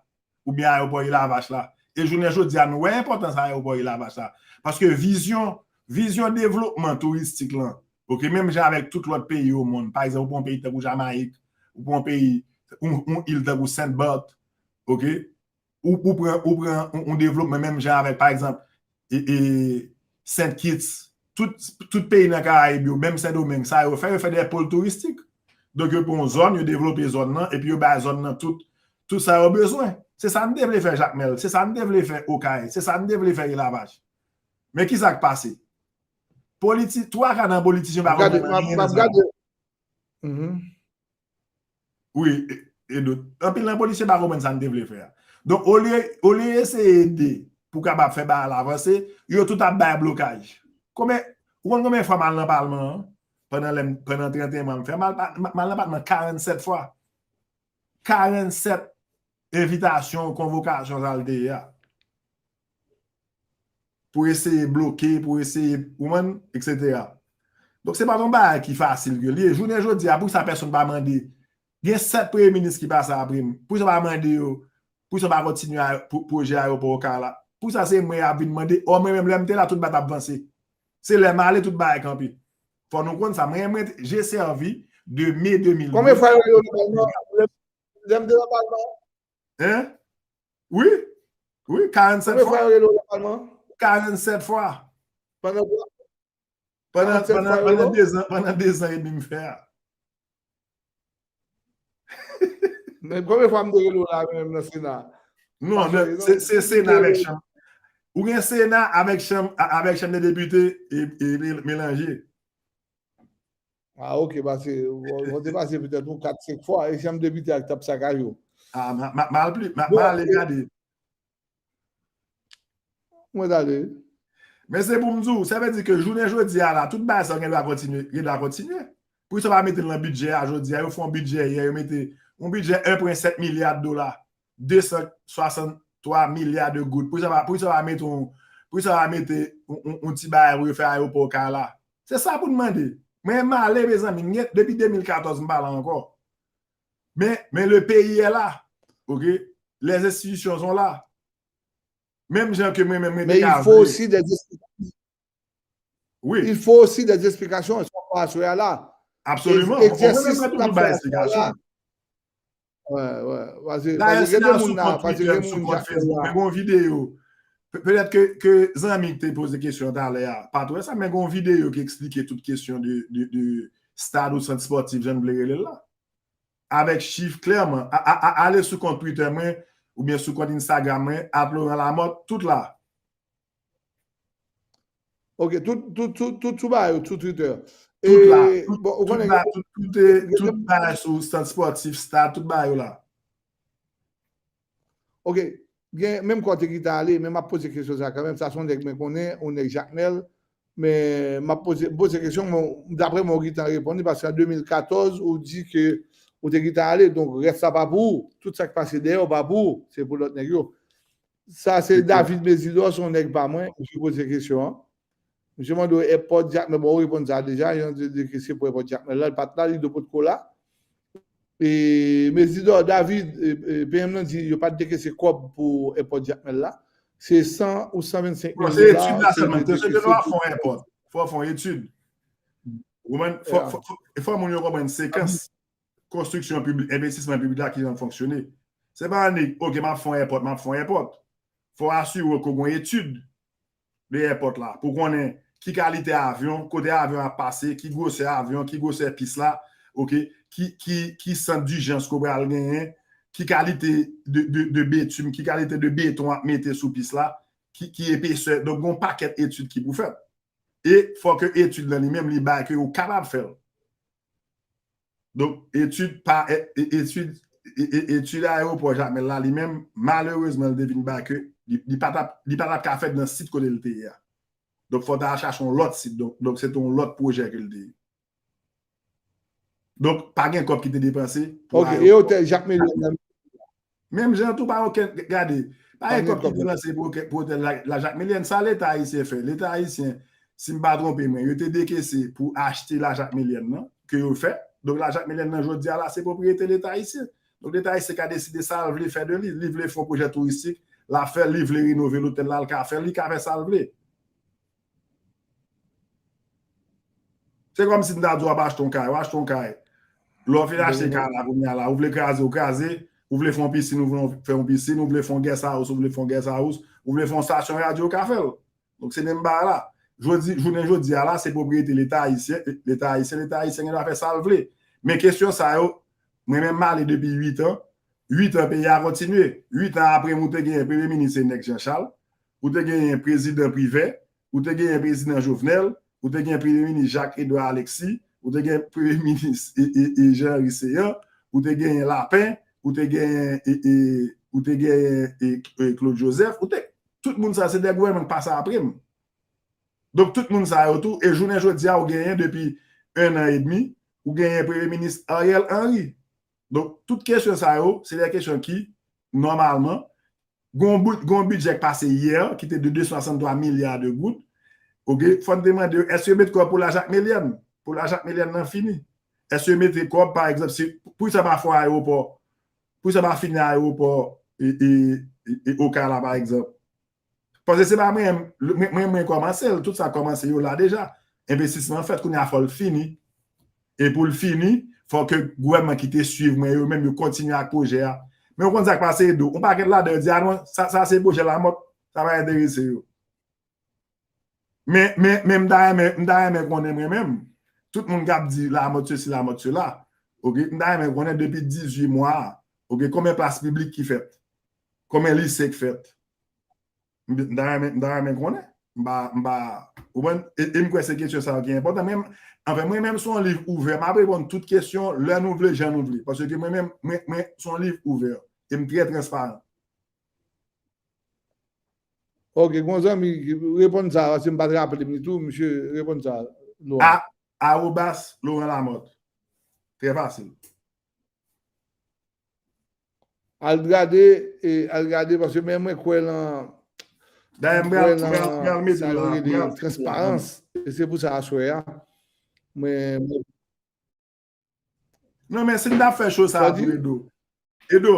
Oubyen ayewopò Ilavach la? E jounen jodi a, nou wè enpòtans ayewopò Ilavach la. Paske vizyon, vizyon devlopman touristik lan, oke, menm jan avèk tout lòt peyi o mond, pa egzanp, ou pran yon peyi tankou Jamayik, ou pran yon peyi, yon, yon il tankou Sent Bat, oke, ou, ou pran, ou pran yon, yon devlopman menm jan avèk, pa egzanp, e, e, Sent Kits, tout, tout peyi nan Karayib yo, menm Sendomeng, sa yo fè, yo fè de pòl touristik. Donk, yo pran yon zòn, yo devlope zòn nan, epi yo bay zòn nan tout, tout sa yo bezwen. Se sa n te vle fè Jakmèl, se sa n te vle fè Okay, se sa n te vle fè Ilavach. Men ki sa k pase? Politi-, twa ka nan politisyen pa konprann anyen nan sa. Wi, e, e dot. Anpil nan polisye pa konprann sa n te vle fè a. Donk, olye, olye eseye ede pou kapab fè bagay la avanse, yo tout ap bay blokaj. Konbyen, ou konn konbyen fwa m al nan palman an? Pandan lè m, pandan trannteyen mwa m fè, m al pa-, m al nan palman karannsèt fwa. Karannsèt envitasyon, konvokasyon sa l te ye a. Pou eseye bloke, pou eseye, ou konprann, et cetera. Donk, se pa t yon bagay ki fasil ke li ye. Jounen jodi a, poukisa pèsonn pa mande? Gen sèt premye minis ki pase apre m. Poukisa pa mande yo? Poukisa pa kontinye a, pwo-, pwojè ayewopò Okay la? Poukisa se mwen y ap vin mande? Ò, mwen menm, lè m te la, tout bagay t ap vanse. Se lè m ale, tout bagay kanpe. Fò nou konn sa. Mwen, mwen, j'ai servi de mai de mil huit. Konbyen fwa yo rele w nan palman? Lè, lè m te nan palman? Hein? Wi. Wi, karannsèt fwa. Konbyen fwa yo rele w nan palman? Karannsèt fwa. Pandan, pandan, pandan dezan, pandan dezan edmi m fè a. Men konbyen fwa m te rele w la menm nan Sena? Non, se, se Sena avèk Chanm. Ou gen Sena avèk Chanm, a-, avèk Chanm de Depite e, e melanje. Ah, ok, paske w, w te pase petèt yon kat, senk fwa, e Chanm Depite a k t ap sakaj ou. Ah, m a, m a, m a al pli, m a, m a ale gade. Mwen t ale. Men se pou m di w, sa vle di ke jounen jodi a la, tout bagay sa yo gen dwa kontinye, gen dwa kontinye. Poukisa pa mete l nan bidjè a jodi a? Yo fè yon bidjè yè, yo mete yon bidjè en pwen sèt milya de dola, de san swasanntwa milya de goud. Poukisa pa, poukisa pa mete yon, poukisa pa mete yon, yon, yon ti bagay pou yo fè ayewopò Okay la? Se sa pou n mande. Mwen, m ale, mezanmi, m gen, depi de mil katòz, m pa la ankò. Men, men le pays est là. Ok? Les institutions sont là. Menm jan ke mwen menm, mwen te ka vle. Mais il faut aussi des explications. Wi. Il faut aussi des explications. Sa w fè aswè a la. Absoliman. Egzèsis n ap fè a la. Wè, wè. Dayè, si n al sou kont Twitter m, sou kont Facebook, men gen yon videyo. Petèt ke, ke zanmi ki te poze kesyon an talè a pa t wè sa, men gen yon videyo ki eksplike tout kesyon de, de, de stad ou sant spòtif, jan n vle rele l la. Avèk chif klèman. A, a, a, ale sou kont Twitter mwen, oubyen sou kont Instagram mwen, at Laurent Lamothe, tout la. Ok, tout, tout, tout, tout sou ba yo, sou Twitter. Tout la, tout, tout, tout, tout bagay sou sant spòtif, stad, tout bagay yo la. Ok, gen, menm kote ki ta ale, men m ap poze kesyon sa kanmenm, sa se yon nèg mwen konnen, yon nèg Jakmèl, men m ap poze, poze kesyon, men daprè mwen, ou gentan reponn li, paske an de mil katòz, ou di ke ou te gentan ale, donk rès la pa pou ou, tout sa k pase dèyè w pa pou ou, se pou lòt nèg yo. Sa se David Mesidor, se yon nèg pa mwen, misye poze kesyon an. Misye mande w èpòt Jakmèl, bon, ou reponn sa deja, jan de, de ke se pou èpòt Jakmèl la, li pa t la, li do potko la. E Mesidor, David, e, e, P M nan di yo pa t dekese kòb pou èpòt Jakmèl la. Se san ou san vennsenk mil dola. Bon, se etid la sèlman. Te sou ke nou ap fè yon èpòt. Fò w fè yon etid. Ou konprann? Fò, fò, fò, fò moun yo konprann sekans konstriksyon piblik, envestisman piblik la, ki jan l fonksyone. Se pa annik, ok, m ap fè yon èpòt, m ap fè yon èpòt. Fò w asire w ke w gen yon etid de èpòt la, pou konnen ki kalite avyon, kote avyon ap pase, ki gwosè avyon, ki gwosè pis la, ok, ki, ki, ki sant dijans ke w pral genyen, ki kalite de, de, de bitum, ki kalite de beton ap mete sou pis la, ki, ki epesè. Donk, gen yon pakèt etid ki pou fèt. E fò ke etid lan li menm, li bay ke ou kapab fè l. Donk, etid pa, e, e, etid, e, e, etid ayewopò Jakmèl la, li menm, malerezman, li te vin bay ke li, li pa t ap, li pa t ap ka fèt nan sit kote l te ye a. Donk, fò w ta al chache yon lòt sit. Donk, donk se te yon lòt pwojè ke l te ye. Donk, pa gen kòb ki te depanse pou ayewopò. Ok, e otèl Jakmèl la? Menm jan tou, pa okenn, gade, pa gen kòb ki depanse pou, pou otèl la, la Jakmèl, sa Leta ayisyen fè. Leta ayisyen, si m pa twonpe mwen, yo te dekese pou achte la Jakmèl nan, ke yo fè. Donk, la Jakmèl nan, jodi a la, se pwopriyete Leta ayisyen. Donk, Leta ayisyen ka deside sa l vle fè de li. Li vle fè yon pwojè touristik, l ap fè l, li vle renove lotèl la, l ka fè l, li ka fè sa l vle. Se kòmsi m ta di w ap achte yon kay, w achte yon kay. Lè w fin achte kay la, kounye a la, ou vle kraze, ou kraze, ou vle fè yon pisin, ou vle fè yon pisin, ou vle fè yon guest house, ou vle fè yon guest house, ou vle fè yon stasyon radyo, ou ka fè l. Donk, se menm bagay la. Jodi, jounen jodi a la, se pwopriyete Leta ayisyen, Leta ayisyen, Leta ayisyen gen dwa fè sa l vle. Men kesyon sa yo, mwen menm m ale depi uit an, uit an peyi a kontinye. Uit an apre m, ou te genyen premye minis se nèg Jean Charles, ou te genyen prezidan Privert, ou te genyen prezidan Jovenel, ou te genyen premye minis Jacques Edouard Alexis, ou te genyen premye minis e, e, e Jean Henry Céant, ou te genyen Lapin, ou te genyen, e, e, ou te genyen, e, e, Claude Joseph, ou te, tout moun sa se de gouvènman k pase apre m. Donk, tout moun sa yo tou, e jounen jodi a, ou genyen depi en an edmi, ou genyen premye minis Ariel Henry. Donk, tout kesyon sa yo, se de kesyon ki, nòmalman, gon bout, gon bidjè k pase yè, ki te de de san swasanntwa milya de goud. Ok, fò n te mande yo, èske yo met kòb pou la Jakmèl? Pou la Jakmèl nan fini. Èske yo mete kòb, pa egzanp, si, pou sa pa fè ayewopò, pou sa pa fini ayewopò, e, e, e, e Okay la, pa egzanp. Paske se pa mwen, mwen, mwen, mwen kòmanse l, tout sa kòmanse yo la deja. Envestisman fèt, kounye a fò l fini. E pou l fini, fò ke gouvènman ki te swiv mwen yo menm yo kontinye ak pwojè a. Men ou konn sa k pase, Edo? Yon pakèt ladan yo di, "A non, sa, sa se pwojè Lamothe, sa pa enterese yo." Men, men, men m ta renmen, m ta renmen konnen mwen menm, tout moun k ap di Lamothe sesi, Lamothe sela, ok, m ta renmen konnen depi dizuit mwa a, ok, konbyen plas piblik ki fèt? Konbyen lise k fèt? M, m ta renmen, m ta renmen konnen. M pa, m pa, ou konprann? E, e m kwè se kesyon sa yo ki enpòtan. Men, anfen, mwen menm, se yon liv ouvè. M ap reponn tout kesyon lè nou vle, jan nou vle. Paske mwen menm, mwen, mwen, se yon liv ouvè. E m trè transparan. Ok, gon zanmi ki reponn sa, paske m pa t raple m li tou, misye reponn sa, Laurent. A, arobas Laurent Lamothe. Trè fasil. Al gade, e, al gade, paske men mwen kwè lan, dayè, m pral, m pral, m pral mete l la, m pral transparans. E se pou sa aswè a, mwen, mwen... Non, men si m t ap fè cho sa a tou, Edo. Edo,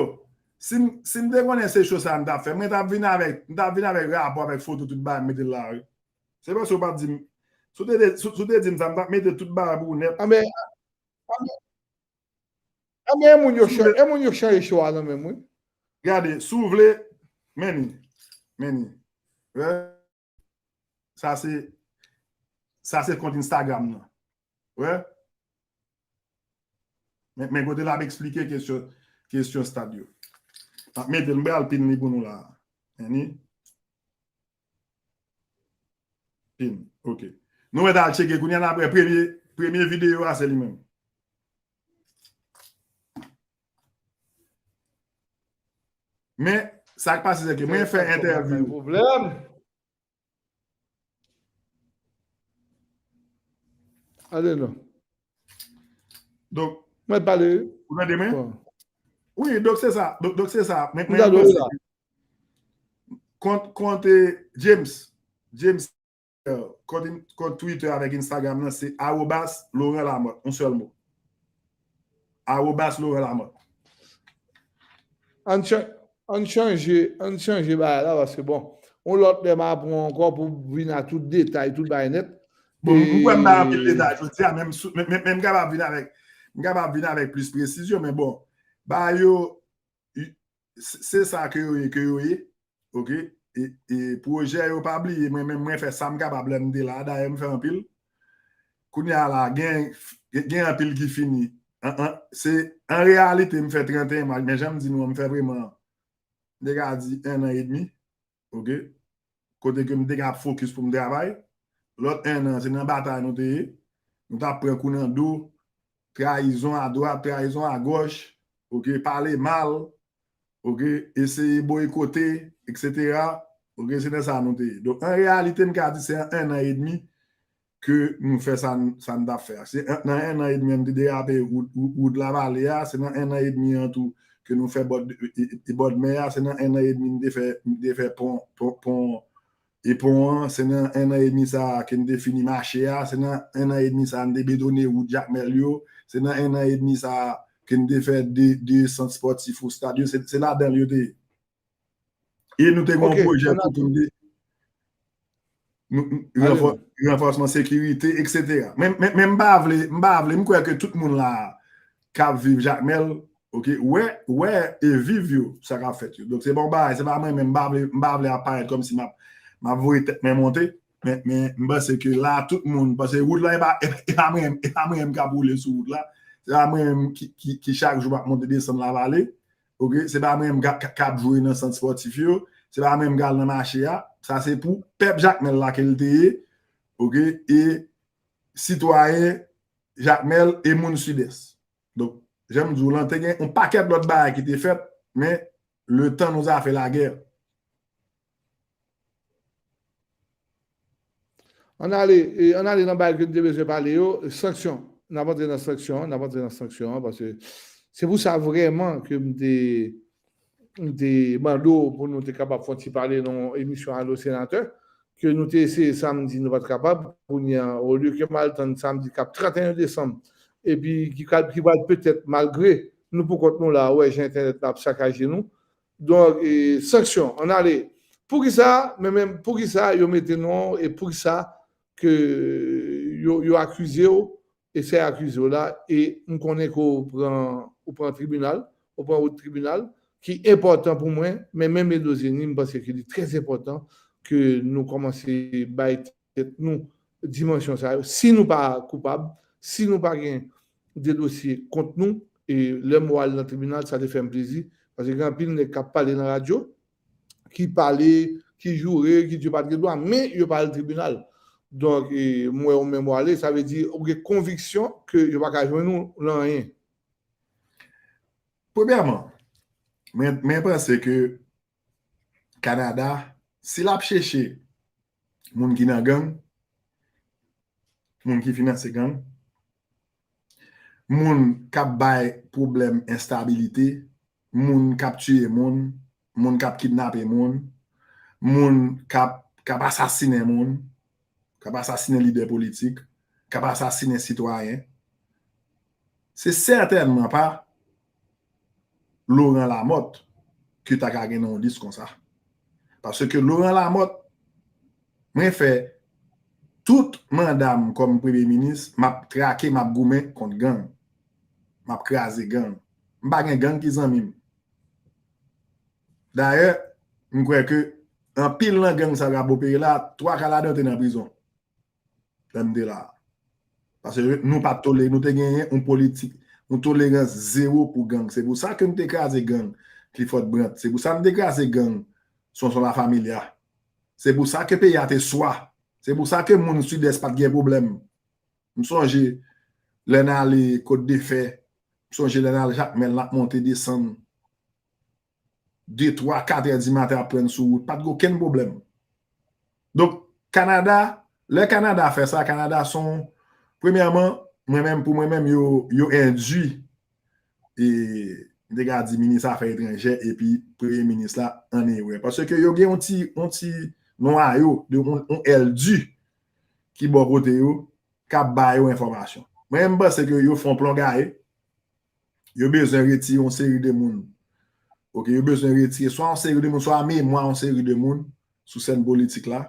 si m, si m te konnen se cho sa a m t ap fè, mwen t ap vin avèk, m t ap vin avèk rapò, avèk foto, tout bagay, m mete l la, wi. Se paske w pa t di m, si w te, si w te di m sa, m t ap mete tout bagay pou ou nèt. A, men, Anben, anben, e moun yo chanje, e moun yo chanje cho a nan menm, wi. Gade, si w vle, men ni, men ni. Wè, sa se, sa se kont Instagram nan. Wè. Men, men kote l ap eksplike kesyon, kesyon stad yo. M ap mete l, m pral pin li pou nou la. Men ni. Pin. Ok. Nou mèt al tcheke kounye a, n ap wè premye, premye videyo a, se li menm. Men, sa k pase, se ke mwen fè entèvyou. Pwoblèm. Ale non. Donk, mwen pale. Ou tande mwen? Bon. Wi, donk se sa. Donk, donk se sa. Mwen, mwen panse ke kont, kont, eh, James, James, eh, kont, kont Twitter avèk Instagram nan, se arobas Laurent Lamothe, yon sèl mo. Arobas Laurent Lamothe. Ann chan-, ann chanje, ann chanje bagay la, paske bon, yon lòt lè m a pran ankò pou vin a tout detay, tout bagay nèt. Bon, m kwè m bay anpil detay jodi a, men m sou-, men, men, men m kapab vin avèk, m kapab vin avèk plis presizyon, men bon, bagay yo, i-, se, se sa ke yo ye, ke yo ye, ok? E, e pwojè yo, pa bliye, mwen menm, mwen fè sa m kapab lè m te la, dayè m fè anpil. Kounye a la, gen, gen anpil ki fini. An, an, se, an reyalite, m fè trannteyen mwa, men jan m di nou an, m fè vreman, m te ka di en an edmi, ok? Kote ke m te ka fokis pou m travay. Lòt en an, se nan batay nou te ye. Nou t ap pran kou nan do, trayizon adwat, trayizon agòch, ok, pale mal, ok, eseye boykote, etsetera. Ok, se nan sa nou te ye. Donk, an reyalite, m ka di se an en an edmi ke nou fè sa n, sa n t ap fè a. Se an, nan en an edmi an, nou te derape wout, wout, wout Lavale a, se nan en an edmi an tou ke nou fè bòd, e, e, e bòd mè a, se nan en an edmi nou te fè, nou te fè pon, pon, pon, e pon an, se nan en an edmi sa a ke nou te fini mache a, se nan en an edmi sa a nou te betone wout Jakmèl yo, se nan en an edmi sa a ke nou te fè de, de sant spòtif ou stad yo, se, se ladan l yo te ye. E nou te gen yon pwojè tou pou nou te, nou, nou, ranfò-, ranfòsman sekirite, etsetera. Men, men, men m pa vle, m pa vle, m kwè ke tout moun la k ap viv Jakmèl, ok, wè, wè e viv yo, sa k ap fèt yo. Donk, se pa yon bagay, se pa mwen menm, m pa vle, m pa vle ap parèt kòmsi m ap, m ap voye tèt mwen monte, men, men m panse ke la, tout moun, paske wout la, e pa, e pa mwen, e pa mwen menm k ap woule sou wout la, se pa mwen menm ki, ki, ki chak jou m ap monte desann Lavale, ok, se pa mwen menm k ap, k ap, k ap jwe nan sant spòtif yo, se pa mwen menm k al nan mache a, sa se pou pèp Jakmèl la ke l te ye, ok, e sitwayen Jakmèl e moun Sidès. Donk, jan m di w lan, te gen yon pakèt lòt bagay ki te fèt, men le temps nous a fait la guerre. Ann ale, e, ann ale nan bagay ke n te bezwen pale yo, sanksyon. N ap antre nan sanksyon an, n ap antre nan sanksyon an, paske se pou sa vrèman ke m te, m te mande w pou nou te kapab fè yon ti pale nan yon emisyon Alo Senatè, ke nou te eseye samdi, nou pa t kapab. Kounye a, olye ke m al tann samdi k ap trannteyen desanm, epi ki ka, ki pral petèt, malgre nou poukont nou la, wè jan entènèt la ap sakaje nou. Donk, e, sanksyon, ann ale. Poukisa, men, men, poukisa yo mete non, e poukisa ke yo, yo akize w, e sa y akize w la, e m konnen ke w pran, ou pran tribinal, ou pran wout tribinal, ki enpòtan pou mwen, men menm Edo Zeni, m panse ke li trè enpòtan ke nou kòmanse bay tèt nou dimansyon sa yo. Si nou pa koupab, si nou pa gen de dosye kont nou, e lè m wè al nan tribinal, sa te fè m plezi, paske gen anpil nèg k ap pale nan radyo, ki pale, ki joure, ki di yo pa t gen dwa, men yo pa al tribinal. Donk, e, m wè ou menm w ale, sa vle di ou gen konviksyon ke yo pa ka jwenn ou nan anyen. Premyèman, mwen, mwen panse ke Kanada, si l ap chèche moun ki nan gang, moun ki finanse gang, moun k ap bay pwoblèm enstabilite, moun k ap tiye moun, moun k ap kidnape moun, moun k ap, k ap asasinen moun, k ap asasinen lidè politik, k ap asasinen sitwayen, se sètènman pa Laurent Lamothe ki ta ka gen nan yon lis konsa. Paske Laurent Lamothe, mwen fè tout manda m kòm premye minis, m ap trake, m ap goumen kont gang. m ap kraze gang. M pa gen gang ki zanmi m. Dayè, m kwè ke anpil nan gang sa k ap opere la, twa ka ladan yo te nan prizon lè m te la. Paske nou pa t tolere, nou te genyen yon politik, yon tolerans zewo pou gang. Se pou sa ke nou te kraze gang Clifford Brandt. Se pou sa nou te kraze gang Sonson La Familia. Se pou sa ke peyi a te swa. Se pou sa ke moun Sidès pa t gen pwoblèm. M sonje lè n ale Kot de Fè, m sonje lè n al Jakmèl, n ap monte desann. De, twa, kat è di maten ap pran sou wout. Pa t gen okenn pwoblèm. Donk, Kanada, lè Kanada fè sa, Kanada se yon, premyèman, mwen menm, pou mwen menm, yo, yo endui, e, m te ka di minis afè etranjè epi premye minis la an erè. Paske yo gen yon ti, yon ti nwayo, de, yon, yon èl di ki bò kote yo, k ap ba yo enfòmasyon. Mwen, m panse ke yo fè yon plongaye, yo bezwen retire yon seri de moun. Oke, yo bezwen retire swa yon seri de moun, swa memwa yon seri de moun sou sèn politik la.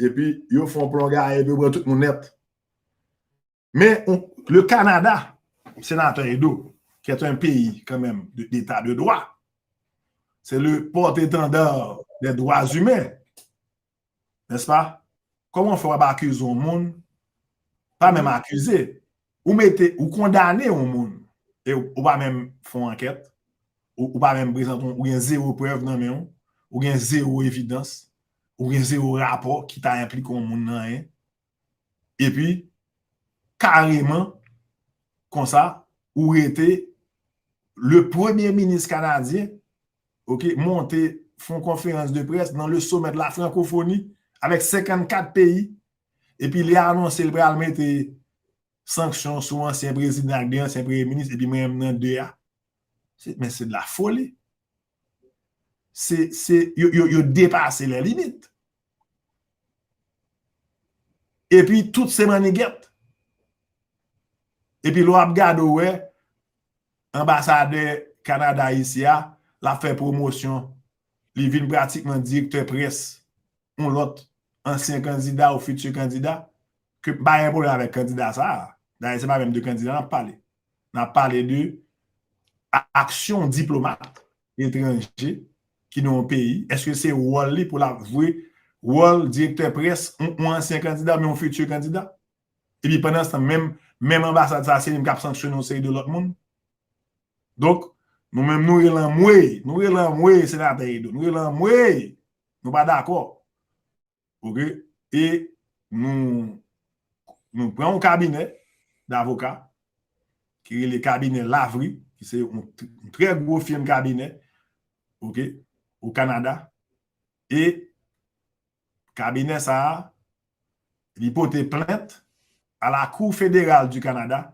Epi, yo fè yon plongaye, epi yo pran tout moun nèt. Men, on, le Canada, Sénateur Edo, qui est un pays quand même de- d'état de droit, c'est le porte-étendard des droits humains, n'est-ce pas? Kòman fè w ap akize yon moun, pa menm akize, ou mete, ou kondane yon moun, e ou, ou pa menm fè yon ankèt, ou, ou pa menm prezante, ou gen zewo prèv nan men w, ou gen zewo evidans, ou gen zewo rapò ki ta enplike yon moun nan anyen, epi, kareman, konsa, ou rete le premye minis kanadyen, oke, monte fè yon konferans de près nan le sommet de la francophonie avèk senkannkat peyi, epi li anonse l pral mete sanksyon sou ansyen prezidan ak de ansyen premye minis, epi mwen menm nan de a. Se, men se de la foli. Se, se, yo, yo, yo depase lè limit. Epi tout se mannigèt. Epi lè w ap gade, w wè anbasadè Kanada isi a, l ap fè pwomosyon, li vin pratikman direktè près yon lòt ansyen kandida ou fiti kandida, ke m pa gen pwoblèm avèk kandida sa a. Dayè, se pa menm de kandida n ap pale. N ap pale de a- aksyon diplomat etranje ki nan yon peyi. Èske se wòl li pou l ap jwe wòl direktè près yon, yon ansyen kandida oubyen yon fiti kandida? Epi pandanstan, menm, menm anbasad sa, se li menm k ap sanksyone yon seri de lòt moun. Donk, nou menm, nou rele anmwey, nou rele anmwey, senatè Edo, nou rele anmwey, nou pa dakò. Oke? E nou, nou pran yon kabinè davoka ki rele kabinè Lavry, ki se yon tr- yon trè gwo fim kabinè, oke, o Kanada. E kabinè sa a, li pote plent a la Cour fédérale du Canada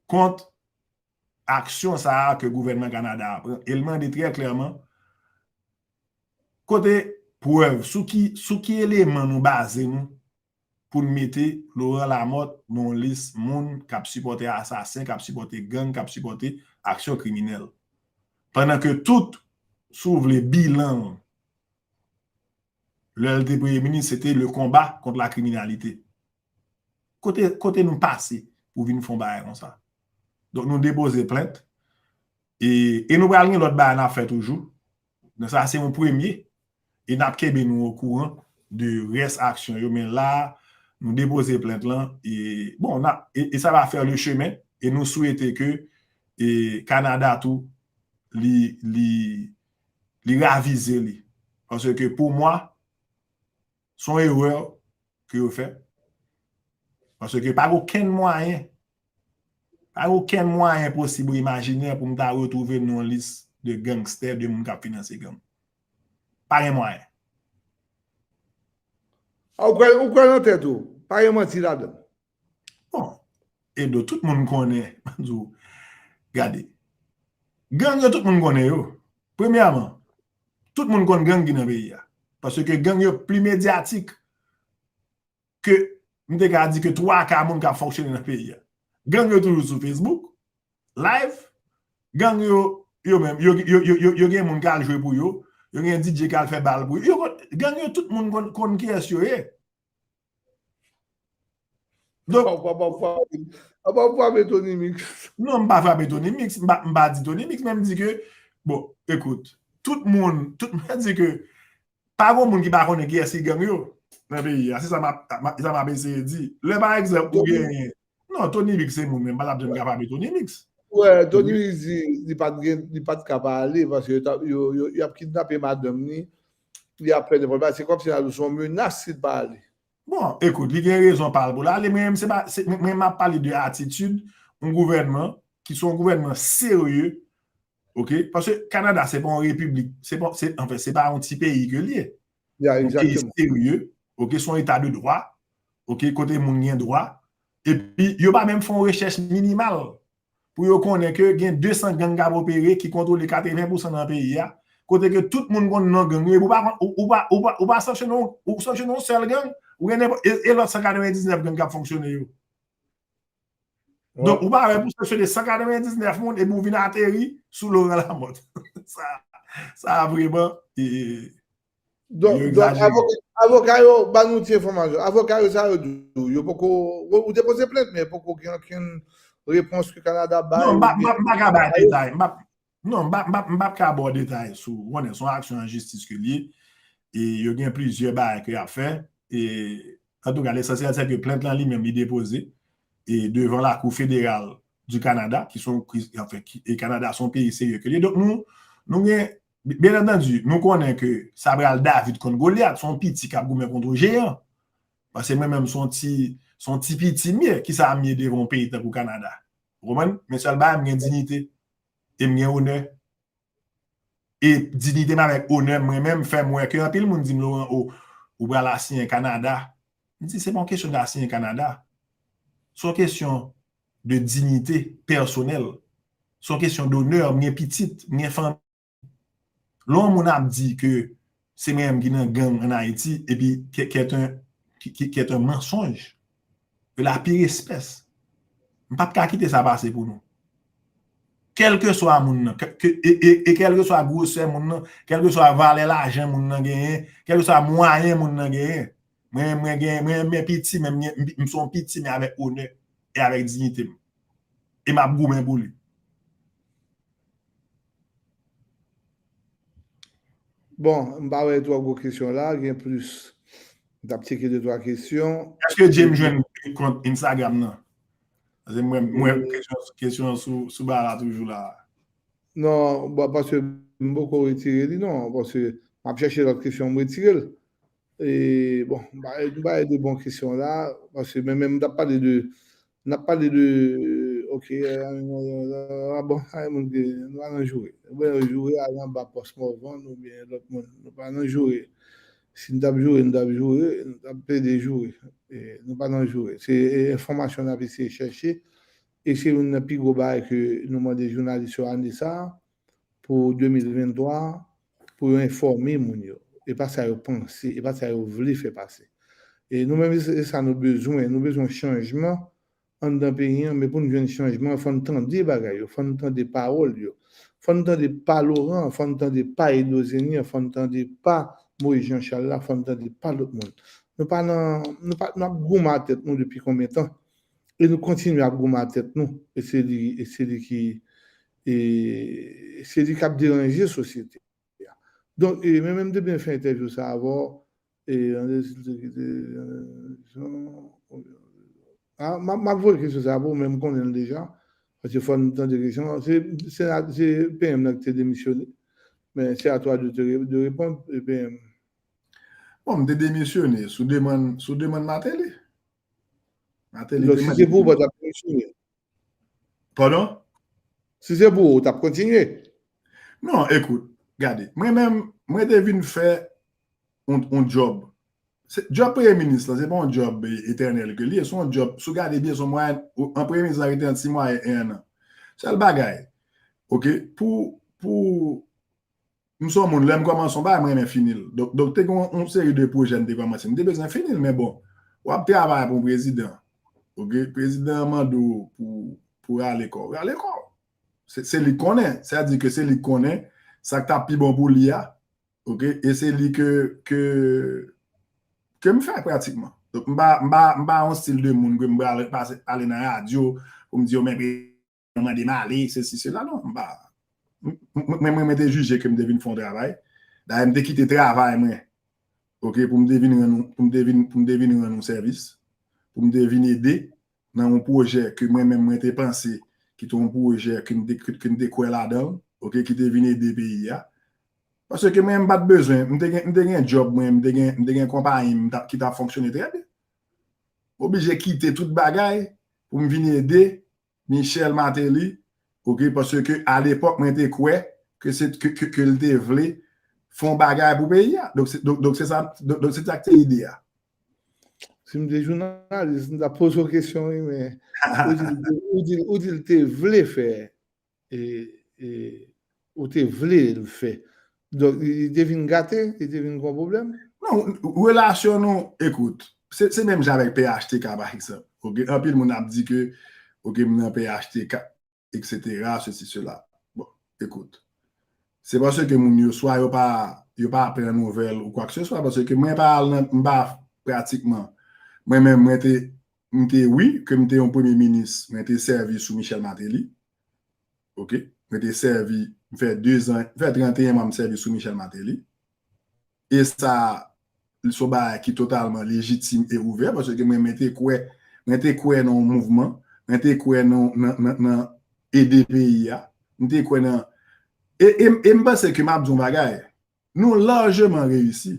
kont aksyon sa a ke gouvènman Kanada a pran. E l mande trè klèman, kote prèv, sou ki, sou ki eleman nou baze nou pou n mete Laurent Lamothe nan yon lis moun k ap sipòte asasen, k ap sipòte gang, k ap sipòte aksyon kriminèl. Pandan ke tout, si w vle, bilan l, lè l te premye minis, se te le combat contre la criminalité. Kote, kote nou pase pou vin fè yon bagay konsa? Donk, nou depoze plent. E, e nou pral gen lòt bagay n ap fè toujou. Donk, sa se yon premye. E n ap kenbe nou okouran de rès aksyon yo. Men la, nou depoze plent lan. E, bon, n ap, e, e sa va fè le chemen. E nou swete ke, e, Kanada tou, li, li, li ravize li. Paske pou mwa, se yon erè ke yo fè. Paske pa gen okenn mwayen, pa gen okenn mwayen posib ou imajinè pou m ta retwouve m nan yon lis de gangstè, de moun k ap finanse gang. Pa gen mwayen. A, ou kwè, ou kwè nan tèt ou. Pa gen manti ladan. Bon, Edo, tout moun konnen, m di w, gade, gang yo tout moun konnen yo. Premyèman, tout moun konn gang ki nan peyi a. Paske gang yo pli medyatik ke, m te ka di ke twa ka moun k ap fonksyone nan peyi a. Gang yo toujou sou Facebook, live, gang yo, yo menm, yo, yo, yo, yo, yo gen moun k al jwe pou yo, yo gen D J k al fè bal pou yo. Yo konn, gang yo tout moun konn, konn kiyès yo ye. Donk, Waw, waw, waw, waw. Apa ou frape Tony Mix? Non, m pa frape Tony Mix, m pa, m pa di Tony Mix, men m di ke, bon, ekout, tout moun, tout moun di ke pa gen moun ki pa konnen kiyès ki gang yo nan peyi a. Se sa m ap, sa m ap eseye di. Lè, pa egzanp, ou genyen, non, Tony Mix se moun, men m pa t ap janm ka frape Tony Mix. Wè, Tony Mix di li pa t gen, li pa t ka pa ale paske yo, t ap- yo, yo, y ap kidnape madanm li, li ap fè nenpòt bagay. Se kòmsi l ap se yon menas si l pa ale. Bon, ekout, li gen rezon pa l pou l ale. Mwen menm, se pa, se, mwen, mwen, m ap pale de atitid yon gouvènman ki se yon gouvènman serye, oke? Paske Kanada, se pa yon repiblik, se pa, se, anfen, se pa yon ti peyi ke l ye. Ya, yon peyi egzakteman. Serye, oke? Se yon eta de dwa, oke? Kote moun gen dwa. Epi, yo pa menm fè yon rechèch minimal pou yo konnen ke gen de san gang k ap opere ki kontwole katreven pousan nan peyi a, kote ke tout moun konn non gang yo, epi ou pa, ou, ou pa, ou pa, ou pa sanksyone yon, ou sanksyone yon sèl gang, ou gen nenpòt, e, e lòt san katrevendiznèf gang k ap fonksyone yo. Donk, ou pa wè pou sanksyone san katrevendiznèf moun, epi ou vin ateri sou Laurent Lamothe. Sa, sa vreman, e, Donk, yo donk egzajere. Avoka, avoka yo ba nou ti enfòmasyon. Avoka yo, sa yo di w? Yo poko, ou, ou depoze plent, men poko gen okenn repons ke Kanada bay. Non, m pa, m pa, m pa ka bay detay. M pa, non, m pa, m pa, m pa ka ba w detay sou, ou konnen, se yon aksyon an jistis ke l ye. E yo gen plizyè bagay ke y ap fè. E, antouka, lesansyèl, se ke plent lan li menm, li depoze. E devan Lakou Federal du Canada, ki se yon, ki, anfen, ki, e Kanada se yon peyi serye ke l ye. Donk, nou, nou gen Byen antandi, nou konnen ke sa pral David kont Golyat, se yon piti k ap goumen kont yon jeyan. Paske mwen menm, se yon ti, se yon ti piti m ye, kisa m ye devan yon peyi tankou Kanada? Ou konprann? Men sèl bagay, m gen diyite, e m gen onè. E diyite m avèk onè m, mwen menm, fè m wè ke anpil moun di m, Laurent, o, ou pral asiyen Kanada. M di, se pa yon kesyon de asiyen Kanada. Se yon kesyon de diyite pèsonèl. Se yon kesyon donè, m gen pitit, m gen fanmi. Lè yon moun ap di ke se mwen menm ki nan gang ann Ayiti, epi ke, ke est un, ki, ki, qui est un mensonge de la pire espèce. M p ap ka kite sa pase pou nou. Kèlkeswa moun nan, ke, ke, e, e, e kèlkeswa gwosè moun nan, kèlkeswa valè lajan moun nan genyen, kèlkeswa mwayen moun nan genyen, mwen, mwen gen, mwen, mwen piti, men m, m, m se yon piti, men avèk onè e avèk diyite m. E m ap goumen pou li. Bon, m pa wè twò gwo kesyon la, gen plis. M t ap tcheke de twa kesyon. Èske James jwenn kont Instagram nan? Paske mwen, mwen, kesyon, kesyon sou, sou ba la toujou la. Non, bon, paske m poko retire li, non, paske m ap chèche lòt kesyon, m retire l. E, bon, m pa, m pa de bon kesyon la, paske men, men m t ap pale de, n ap pale de, ok, euh, bon, ay, moun ki, nou pa nan joure. Ou pa nan joure, al anba Pòs Mòvan, oubyen lòt moun, nou pa nan joure. Si n t ap joure, n t ap joure, n t ap plede joure. E, nou pa nan joure. Se, e, enfòmasyon n ap eseye chèche. E se youn nan pi gwo bagay ke nou mande jounalis yo ane sa a, pou de mil venntwa, pou yo enfòme moun yo. E pa sa yo panse, e pa sa yo vle fè pase. E nou menm, se, se sa nou bezwen. Nou bezwen chanjman anndan peyi an, men pou n jwenn chanjman, fò n tande bagay yo, fò n tande pawòl yo. Fò n tande pa Laurent, fò n tande pa Edozeni an, fò n tande pa Moïse Jean Charles la, fò n tande pa lòt moun. Nou pa nan, nou pa, n ap goumen a tèt nou depi konbyen tan? E nou kontinye ap goumen a tèt nou. E se li, e se li ki, e se li k ap deranje sosyete a. Donk, e, men, men m te byen fè entèvyou sa avè w, e, an de, si l te kite, e, jan, a, m ap, m ap voye kesyon sa a pou w, men m konnen l deja, paske fò n tande kesyon an. Se, se, se P M nan ki te demisyone. Mais c'est à toi de te ré-, de répondre, P M. Bon, m te demisyone sou demann, sou demann Martelly. Martelly te mande. Donk, si se pou ou, w pa t ap demisyone? Padon? Si se pou ou, w t ap kontinye? Non, ekout, gade, mwen menm, mwen te vin fè yon, yon djòb. Se, djòb premye minis lan, se pa yon djòb, e, etènèl ke li ye, se yon djòb, si w gade byen, se yon mwayen, an premye minis lan rete ant sis mwa e en an. Sèl bagay, oke, pou, pou, m se yon moun, lè m kòmanse yon bagay, m renmen fini l. Donk, donk, te gen yon, yon seri de pwojè m te kòmanse. M te bezwen fini l, men bon, w ap travay pou yon prezidan. Oke? Prezidan an mande w pou, pou rale kò w. Rale kò w. Se, se li k konnen. Sa di ke se li k konnen sa k t ap pi bon pou li a. Oke? E se li ke, ke, ke m fè pratikman. Donk, m pa, m pa, m pa yon stil de moun ke m pral pase, ale nan radyo, pou m di yo, men prezidan mande m ale, sesi, sela, non, m pa. Mwen, mwen, mwen te jije ke m te vin fè yon travay. Dayè, m te kite travay mwen, oke, pou m te vin rann, pou m te vin, pou m te vin rann yon sèvis, pou m te vin ede nan yon pwojè ke mwen menm mwen te panse ki te yon pwojè ke m te, ke, ke m te kwè ladan l, oke, ki te vin ede peyi a. Paske mwen, m pa t bezwen, m te gen, m te gen djòb mwen, m te gen, m te gen konpayi m t ap, ki t ap fonksyone trè byen. M oblije kite tout bagay pou m vin ede Michel Martelly, oke, paske alepòk mwen te kwè ke se, ke, ke, ke l te vle fè yon bagay pou peyi a. Donk se, donk, donk se sa, donk, donk se sa k te ide a. Si m te jounalis, m t ap poze w kesyon, wi, men ou di, ou di, ou di l te vle fè, e, e, ou te vle l fè. Donk, li te vin gate, li te vin gon pwoblèm? Non, relasyon nou, ekout, se, se menm jan avèk P H T K, pa egzanp. Oke, anpil moun ap di ke, oke, m nan P H T K, et cetera, sesi, sela. Bon, ekout. Se paske moun yo, swa yo pa, yo pa pran nouvèl ou kwa ke se swa, paske mwen pa al nan, m pa pratikman, mwen menm, mwen te, m te, wi, ke m te yon premye minis, mwen te sèvi sou Michel Martelly. Oke? Mwen te sèvi, m fè de zan, m fè trannteyen mwa m sèvi sou Michel Martelly. E sa, se yon bagay ki totalman lejitim e ouvè, paske mwen, mwen te kwè, mwen te kwè nan yon mouvman, mwen te kwè nan, nan, nan, nan ede peyi a, mwen te kwè nan, e, e, e m panse ke m ap di yon bagay, nou lajman reyisi.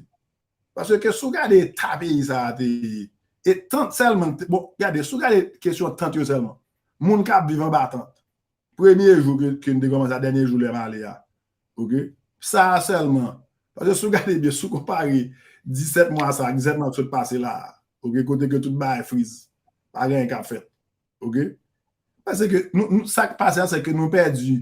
Paske si w gade eta peyi sa a te ye, e tant sèlman, bon, gade, si w gade kesyon tant yo sèlman, moun k ap viv anba tant, premye jou ke, ke n te kòmanse a, dènye jou lè m ale a. Oke? Sa a sèlman. Paske si w gade byen, si w konpare disèt mwa sa ak disèt mwa k sot pase la a, oke, kote ke tout bagay friz, pa gen anyen k ap fèt. Oke? Paske nou, nou, sa k pase a, se ke nou pèdi,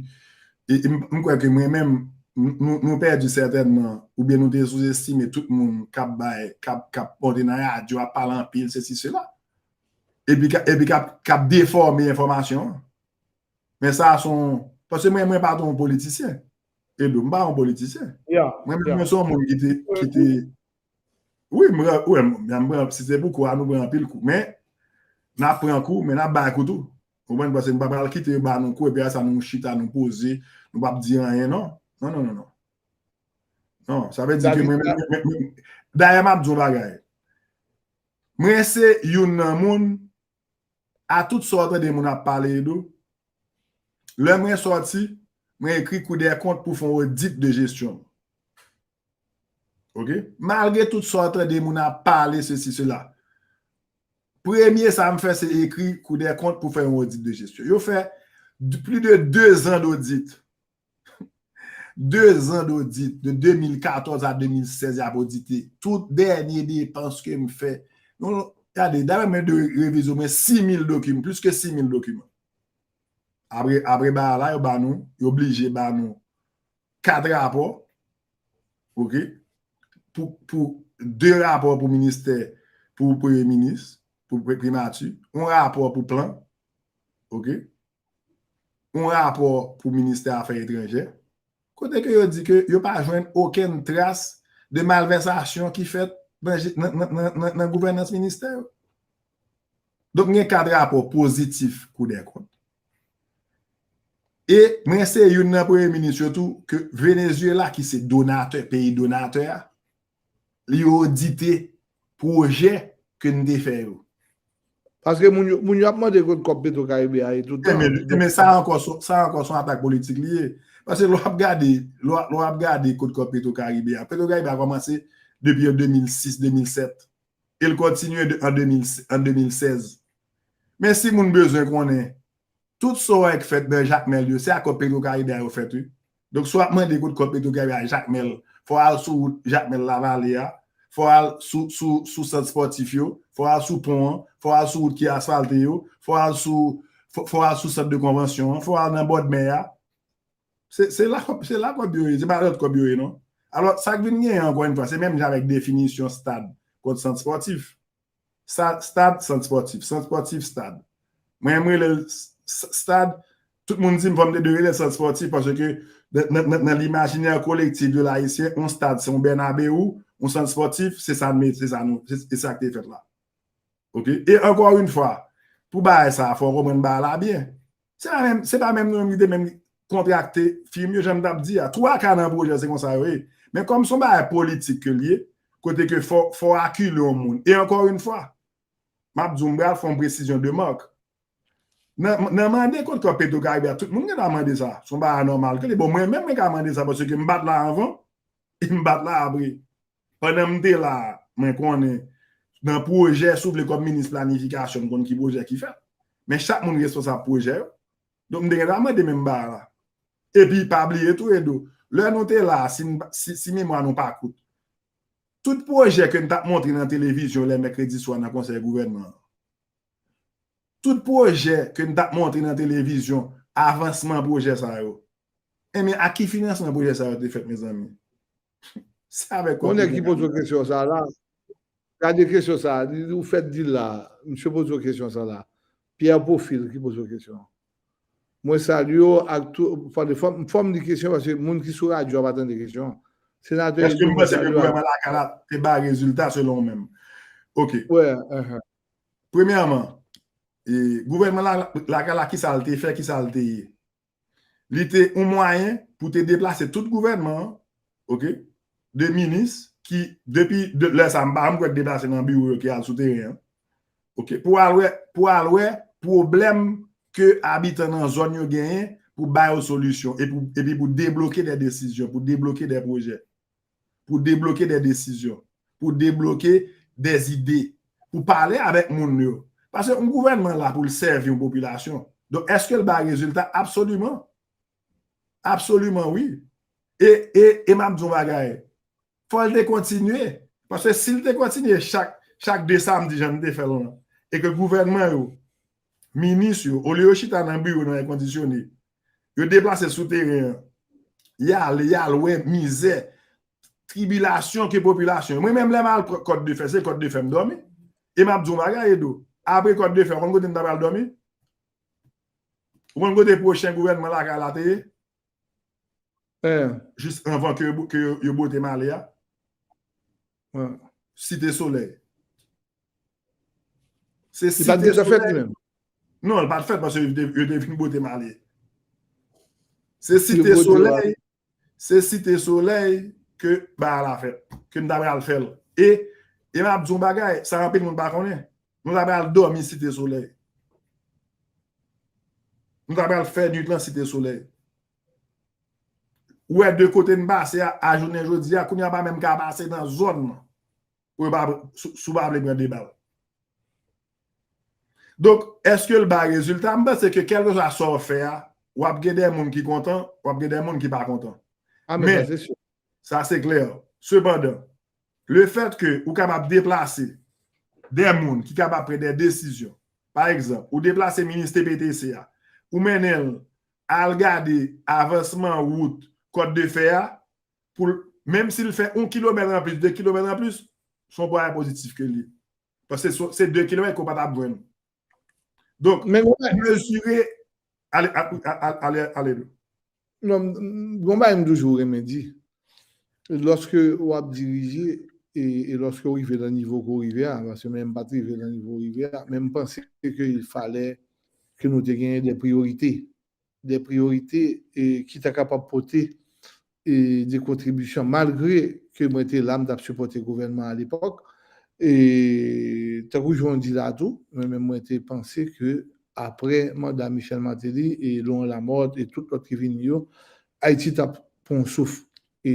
e, e m, m kwè ke mwen menm, nou, nou, nou pèdi sètènman, oubyen nou te souzestime tout moun k ap bay, k ap, k ap monte nan radyo, ap pale anpil, sesi, sela. Epi, ka- epi k ap, k ap defòme enfòmasyon an. Men sa se yon, paske mwen, mwen pa t yon politisyen. Edo, m pa yon politisyen. Mwen menm, mwen se yon moun ki te, ki te, wi, m pran, wi, m, m pran, si se pou kou a, nou pran anpil kou. Men, n ap pran kou, men n ap bay kou tou. Ou konprann? Paske nou pa pral kite yo ba nou kou, epi a sa nou chita, nou poze, nou p ap di anyen, non. Non, non, non, non. Non, sa vle di ke mwen, mwen, mwen, mwen, dayè, m ap di yon bagay. Mwen se youn nan moun, a tout sa w tande moun ap pale, Edo, lè mwen sòti, mwen ekri Kou dè Kont pou fè yon odit de jesyon. Oke? Malgre tout sa w tande moun ap pale, sesi, sela. Premye sa m fè, se ekri Kou dè Kont pou fè yon odit de jesyon. Yo fè d- plis de de zan dodit. De zan dodit, de de mil katòz a de mil sèz, y ap odite. Tout dènye depans ke m fè. Nou, gade, dapre mwen de revizyon, mwen sis mil dokiman, plis ke sis mil dokiman. Apre, apre bagay la, yo ba nou, yo oblije ba nou kat rapò, oke, pou, pou de rapò pou ministè, pou premye minis, pou pri- primati, yon rapò pou plan, oke, yon rapò pou ministè afè etranjè, kote ke yo di ke yo pa jwenn okenn tras de malvèsasyon ki fèt nan, je- nan, nan, nan, nan, nan gouvènans ministè yo. Donk, gen kat rapò pozitif Kou dè Kont. E mwen se youn nan premye minis yo tou ke Venezuela, ki se donatè, peyi donatè a, li odite pwojè ke n te fè yo. Paske moun yo, moun yo ap mande kot kòb Petro Caribe a ye tout tan. Men, men sa ankò, se- sa ankò se yon atak politik li ye. Paske lè w ap gade, lè w ap- lè w ap gade kot kòb Petro Caribe a, Petro Caribe a kòmanse depi an de mil sis, de mil sèt. E l kontinye de- an de mil, an de mil sèz. Men si moun bezwen konnen, tout sa w wè k fèt nan Jakmèl yo, se ak kòb Petro Caribe a yo fèt, wi. Donk, si w ap mande kot kòb Petro Caribe a Jakmèl, fò w al sou wout Jakmèl Lavale a, fò w al sou, sou, sou sant spòtif yo, fò w al sou pon an, fò w al sou wout ki asfalte yo, fò w al sou, fò, fò w al sou sant de konvansyon an, fò w al nan bòdmè a. Se, se la, se la kòb yo ye, se pa lòt kòb yo ye, non. Alò, sa k vin genyen, ankò yon fwa, se menm jan avèk definisyon stad kont sant spòtif. Sa, stad, sant spòtif, sant spòtif, stad. Mwen, m rele l s- s- stad, tout moun di m fò m te dwe rele l sant spòtif, paske nan, nan, nan, nan limajinè kolektif de l Ayisyen, yon stad, se yon Bernabéu, yon sant spòtif, se sa n met, se sa nou, se, se sa k te fèt la. Oke? E ankò yon fwa, Pou bagay sa, fò w konprann bagay la byen. Se pa menm, se pa menm nou menm ki te menm kontrakte fim yo, jan m t ap di a. Twa ka nan pwojè, se konsa yo ye. Men kòm se yon bagay politik ke l ye, kote ke fò, fò akile yon moun. E ankò yon fwa, m ap di w, m pral fè yon presizyon de mark. Nan, nan mande kont kò Petro Caribe a, tout moun gentan mande sa. Se yon bagay nòmal ke li. Bon, mwen menm, mwen ka mande sa paske m pa t la anvan, e m pa t la apre. Pandan m te la a, mwen konnen nan pwojè, si w vle, kòm minis planifikasyon, m konn ki pwojè ki fèt. Men chak moun responsab pwojè yo. Donk, m te gentan mande menm bagay la. Epi, pa bliye tou, Edo, lè nou te la a, si, n- si, si memwa nou pa kout, tout pwojè ke n t ap montre nan televizyon lè mèkredi swa nan konsèy gouvènman an, tout pwojè ke n t ap montre nan televizyon, avansman pwojè sa yo, enben, ak ki finansman pwojè sa yo te fèt, mezanmi? Se avèk kò Yon nèg ki poze w kesyon sa la. Gade kesyon sa, li- ou fèt di l la. Misye poze w kesyon sa la. Pierre Profil ki poze w kesyon. Mwen salye w ak tou, fò, fò, fò m li kesyon paske moun ki sou radyo a pa tande kesyon. Senatè Èske Edo, m mwen panse ke salye w ak gouvènman lakay la te bay rezilta selon w menm? Ok. Wè, enhen. Premyèman, e, gouvènman la, lakay la, kisa l te fè, kisa l te ye? Li te yon mwayen pou te deplase tout gouvènman an, ok, de minis ki, depi de, lè sa, m pa janm kwè k deplase nan biwo yo ki al sou teren an, ok, pou al wè, pou al wè pwoblèm ke abitan nan zòn yo genyen, pou ba yo solisyon, e pou, epi pou debloke de desizyon, pou debloke de pwojè, pou debloke de desizyon, pou debloke de ide, pou pale avèk moun yo. Paske yon gouvènman la pou l sèvi yon popilasyon. Donk, èske l bay rezilta? Absoliman. Absoliman, wi. E, e, e m ap di yon bagay. Fò l te kontinye. Paske si l te kontinye chak, chak de samdi, jan n te fè l lan, e ke gouvènman yo, minis yo, olye yo chita nan biwo nan èkondisyone, yo deplase sou teren an, y ale, y al wè mizè, tribilasyon ke popilasyon. Mwen menm, lè m al Kòt de Fè, se Kòt de Fè m dòmi. E m ap di yon bagay, Edo. Apre Kòt de Fè, ou konn kote m ta pral dòmi? Ou konn kote pwochen gouvènman lakay la te ye? Jis anvan ke yo, ke yo, yo bote m ale a. Site Solèy. Se Site Solèy. Non, li pa t fèt paske yo te, yo te vin bote m ale. Se Site Solèy. Se Site Solèy ke bagay la fèt, ke m ta pral fè l. E, e m ap di yon bagay, sa anpil moun pa konnen. Nou ta pral dòmi Site Solèy. Nou ta pral fè nuit lan Site Solèy. Ou wè de kote n pase a, a jounen jodi a, kounye a pa menm ka pase nan zòn nan. Pou yo pa, si, si w pa vle pran de bal. Donk, èske l bay rezilta? M panse ke kèlkeswa sa w fè a, w ap gen de moun ki kontan, w ap gen de moun ki pa kontan. Men, sa se klè. Sepandan, lefètke ou kapab deplase de moun ki kapab pran de desizyon, pa egzanp, ou deplase minis T P T C a, ou mennen l al gade avansman wout Kòt de Fè a, pou l, menm si l fè yon kilomèt anplis, de kilomèt anplis, se yon bagay pozitif ke l ye. Paske se, se de kilomèt ke w pa t ap jwenn. Donk, mezire, ale, ale, ale, ale, ale. Non, m, m, gon bagay m toujou renmen di. Lòske w ap dirije e, e lòske w rive nan nivo ke w rive a, paske mwen m pa t rive nan nivo w rive a, men m panse ke il fallait ke nou te genyen de priyorite. De priyorite e ki ta kapab pote e de kontribisyon, malgre ke mwen te la, m t ap sipòte gouvènman alepòk. E tankou jan w di la tou, mwen menm mwen te panse ke apre manda Michel Martelly e Laurent Lamothe e tout lòt ki vini yo, Ayiti t ap pran yon souf. E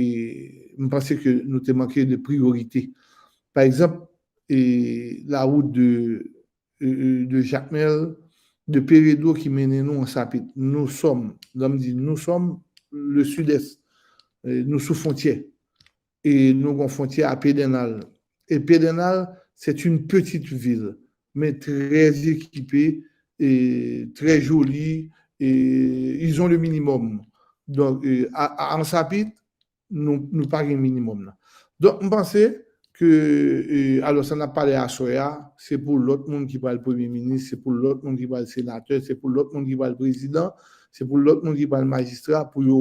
m panse ke nou te manke de priyorite. Pa egzanp, e lawout de e, e, de Jakmèl, de Peredo ki mennen nou Ansapit. Nou sòm, lè m di nou sòm, le Sud-Est, e, nou sou fwontyè. E nou gon fwontyè a Pedernal. Et Pedernal, c'est une petite ville, mais très équipée et très jolie. Et ils ont le minimum. Donc, e, a, a Ansapit, nou, nou pa gen minimòm nan. Donk, m panse ke, e, alò, sa n ap pale aswè a, se pou lòt moun ki pral premye minis, se pou lòt moun ki pral senatè, se pou lòt moun ki pral prezidan, se pou lòt moun ki pral majistra, pou yo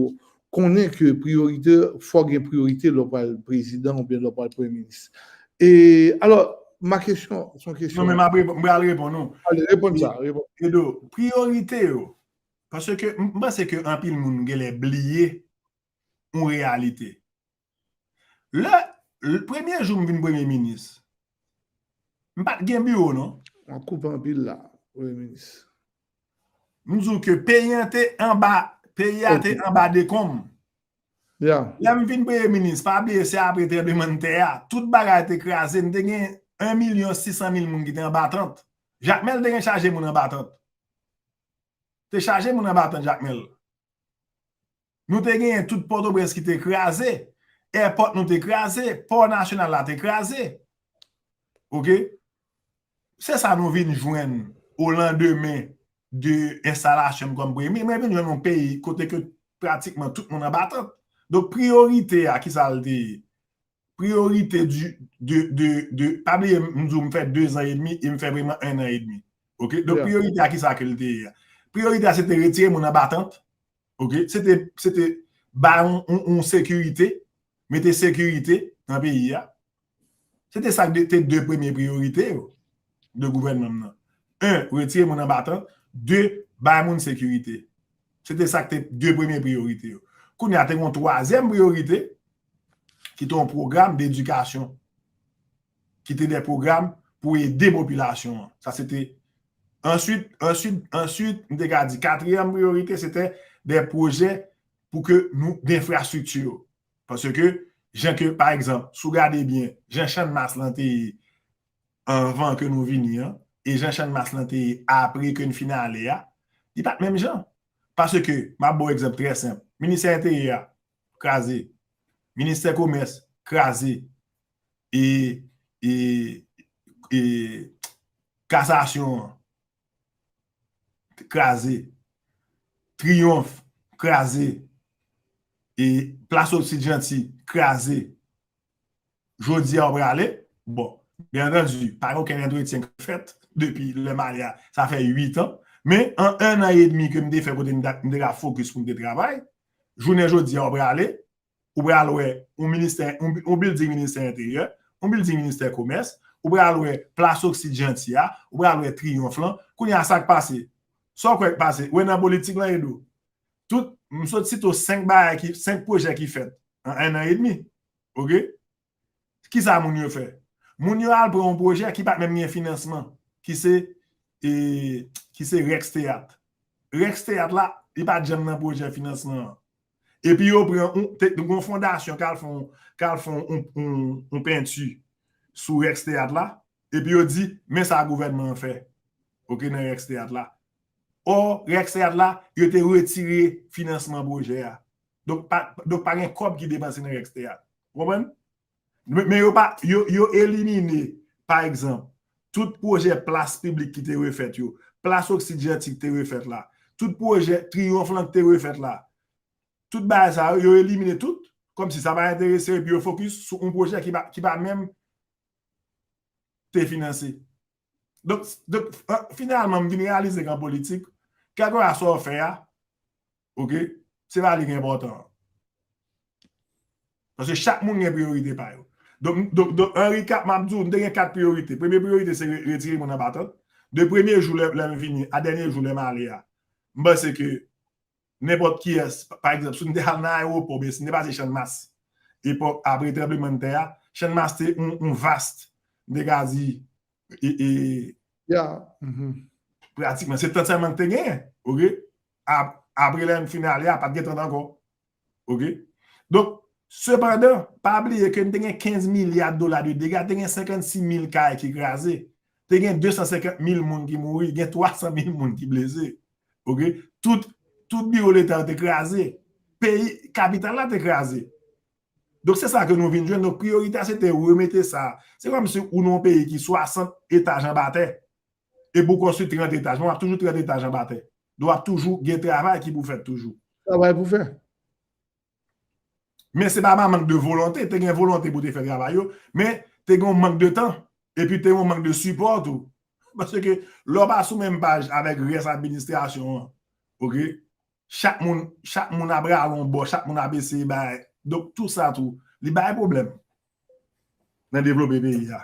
konnen ke priyorite, fò gen priyorite lè w pral prezidan oubyen lè w pral premye minis. E, alò, Ma kesyon, se yon kesyon. Non, men m ap reponn, m pral reponn ou. Ale, reponn sa, reponn. Edo, priyorite yo. Paske m panse ke anpil moun genlè bliye yon reyalite. Lè, premye jou m vin premye minis, m pa t gen biwo, non. M ap koupe anpil la, premye minis. M di w ke peyi an te anba, peyi a te anba dekonm. Lè m vin premye minis, pa bliye se apre tranblemanntè a, tout bagay te kraze, m te gen en milyon sis san mil moun ki te anba tant. Jakmèl te gen chaje moun anba tant. Te chaje moun anba tant Jakmèl. Nou te genyen tout Pòtoprens ki te kraze, èpòt nou te kraze, pò nasyonal la te kraze. Oke? Se sa nou vin jwenn o landemen de enstalasyon m kòm premye. Mwen vin jwenn yon peyi kote ke pratikman tout moun anba tant. Donk, priyorite a, kisa l te ye? Priyorite di, de, de, de, pa bliye, m di w m fè dezan edmi e m fè vrèman ennan edmi. Oke? Donk, priyorite a, kisa ke l te ye a? Priyorite a, se te retire moun anba tant. Oke? Se te, se te bay yon, yon, yon sekirite, mete sekirite nan peyi a. Se te sa k te de premye priyorite yo de gouvènman m nan. En, retire moun anba tant. De, bay moun sekirite. Se te sa k te de premye priyorite yo. Kounye a, te gen yon twazyèm priyorite ki te yon pwogram dedikasyon, ki te de pwogram pou ede popilasyon an. Sa se te answit, answit, answit, m te ka di katriyèm priyorite, se te de pwojè pou ke nou, denfrastrikti yo. Paske, jan ke, pa egzanp, si w gade byen, jan Channmas lan te ye anvan ke nou vini an, e jan Channmas lan te ye apre ke n fin ale a, li pa t menm jan. Paske, m ap ba w egzanp trè senp. Ministè Enteryè a, kraze. Ministè Komès, kraze. E, e, e, Kasasyon an, kraze. Triyonf, kraze. E Plas Oksid Janti, kraze. Jodi a, w prale. Bon, byen antandi, pa gen okenn antretyen k fèt depi lè m ale a. Sa fè uit an. Men, an ennan edmi ke m te fè kote m te ka fokis pou m te travay, jounen jodi a, w prale, ou pral wè yon ministè, yon, yon bilding ministè enteryè, yon bilding ministè komès, ou pral wè Plas Oksid Janti a, ou pral wè Triyonf lan. Kounye a, sa k pase? Sa w kwè k pase? Ou wè nan politik lan, Edo? Tout, m sot site w senk bagay ki, senk pwojè ki fèt an ennan edmi. Oke? Kisa moun yo fè? Moun yo al pran yon pwojè ki pa t menm gen finansman, ki se, e, ki se Rex Teyat. Rex Teyat la, li pa t janm nan pwojè finansman an. Epi yo pran yon, te, yon fondasyon k al fè yon, k al fè yon, yon, yon penti sou Rex Teyat la, epi yo di, men sa gouvènman an fè. Oke, nan Rex Teyat la. Ò, Rex Teyat la, yo te retire finansman pwojè a. Donk, pa, donk, pa gen kòb ki depanse nan Rex Teyat. Ou konprann? Men, men yo pa, yo, yo elimine, pa egzanp, tout pwojè plas piblik ki te refèt yo, Plas Oksid Janti ki te refèt la, tout pwojè Triyonf lan ki te refèt la. Tout bagay sa yo, yo elimine tout, kòmsi sa pa enterese yo, epi yo fokis sou yon pwojè ki pa, ki pa menm te finanse. Donk, donk, finalman, m vin reyalize ke an politik, kèlkeswa sa w fè a, oke, se pa li ki enpòtan an. Paske chak moun gen priyorite pa yo. Donk, donk, donk, an recap, m ap di w, m te gen kat priyorite. Premye priyorite, se re-, retire moun anba tant. De premye jou lè, lè m vini, a dènye jou lè m ale a, m panse ke nenpòt kiyès, pa, pa egzanp, si n te al nan ayewopò, oubyen si n te pase Channmas, epòk apre tranblemanntè a, Channmas te yon, yon vast, m te ka di, e, e, pratikman, se tant sèlman n te genyen, oke? Ap-, apre lè n fin ale a, pa t gen tant ankò. Oke? Donk, sepandan, pa bliye ke n te gen kenz milya dola de dega, te gen senkannsis mil kay ki kraze, te gen de san senkant mil moun ki mouri, gen twa san mil moun ki blese. Oke? Tout, tout biwo leta yo te kraze. Peyi, kapital la te kraze. Donk, se sa ke nou vin jwenn. Donk, priyorite a, se te remete sa. Se kòmsi ou nan yon peyi ki swasant etaj anba tè. E pou konstwi trant etaj. Men w ap toujou trant etaj anba tè. Donk, w ap toujou gen travay ki pou fèt toujou. Travay pou fè. Men se pa pa mank de volonte, te gen volonte pou te fè travay yo, men te gen yon mank de tan, epi te gen yon mank de sipò tou. Paske lè w pa sou menm paj avèk rès administrasyon an, oke, chak moun, chak moun ap rale yon bò, chak moun ap eseye bay. Donk, tou sa tou, li bay pwoblèm nan devlope peyi a.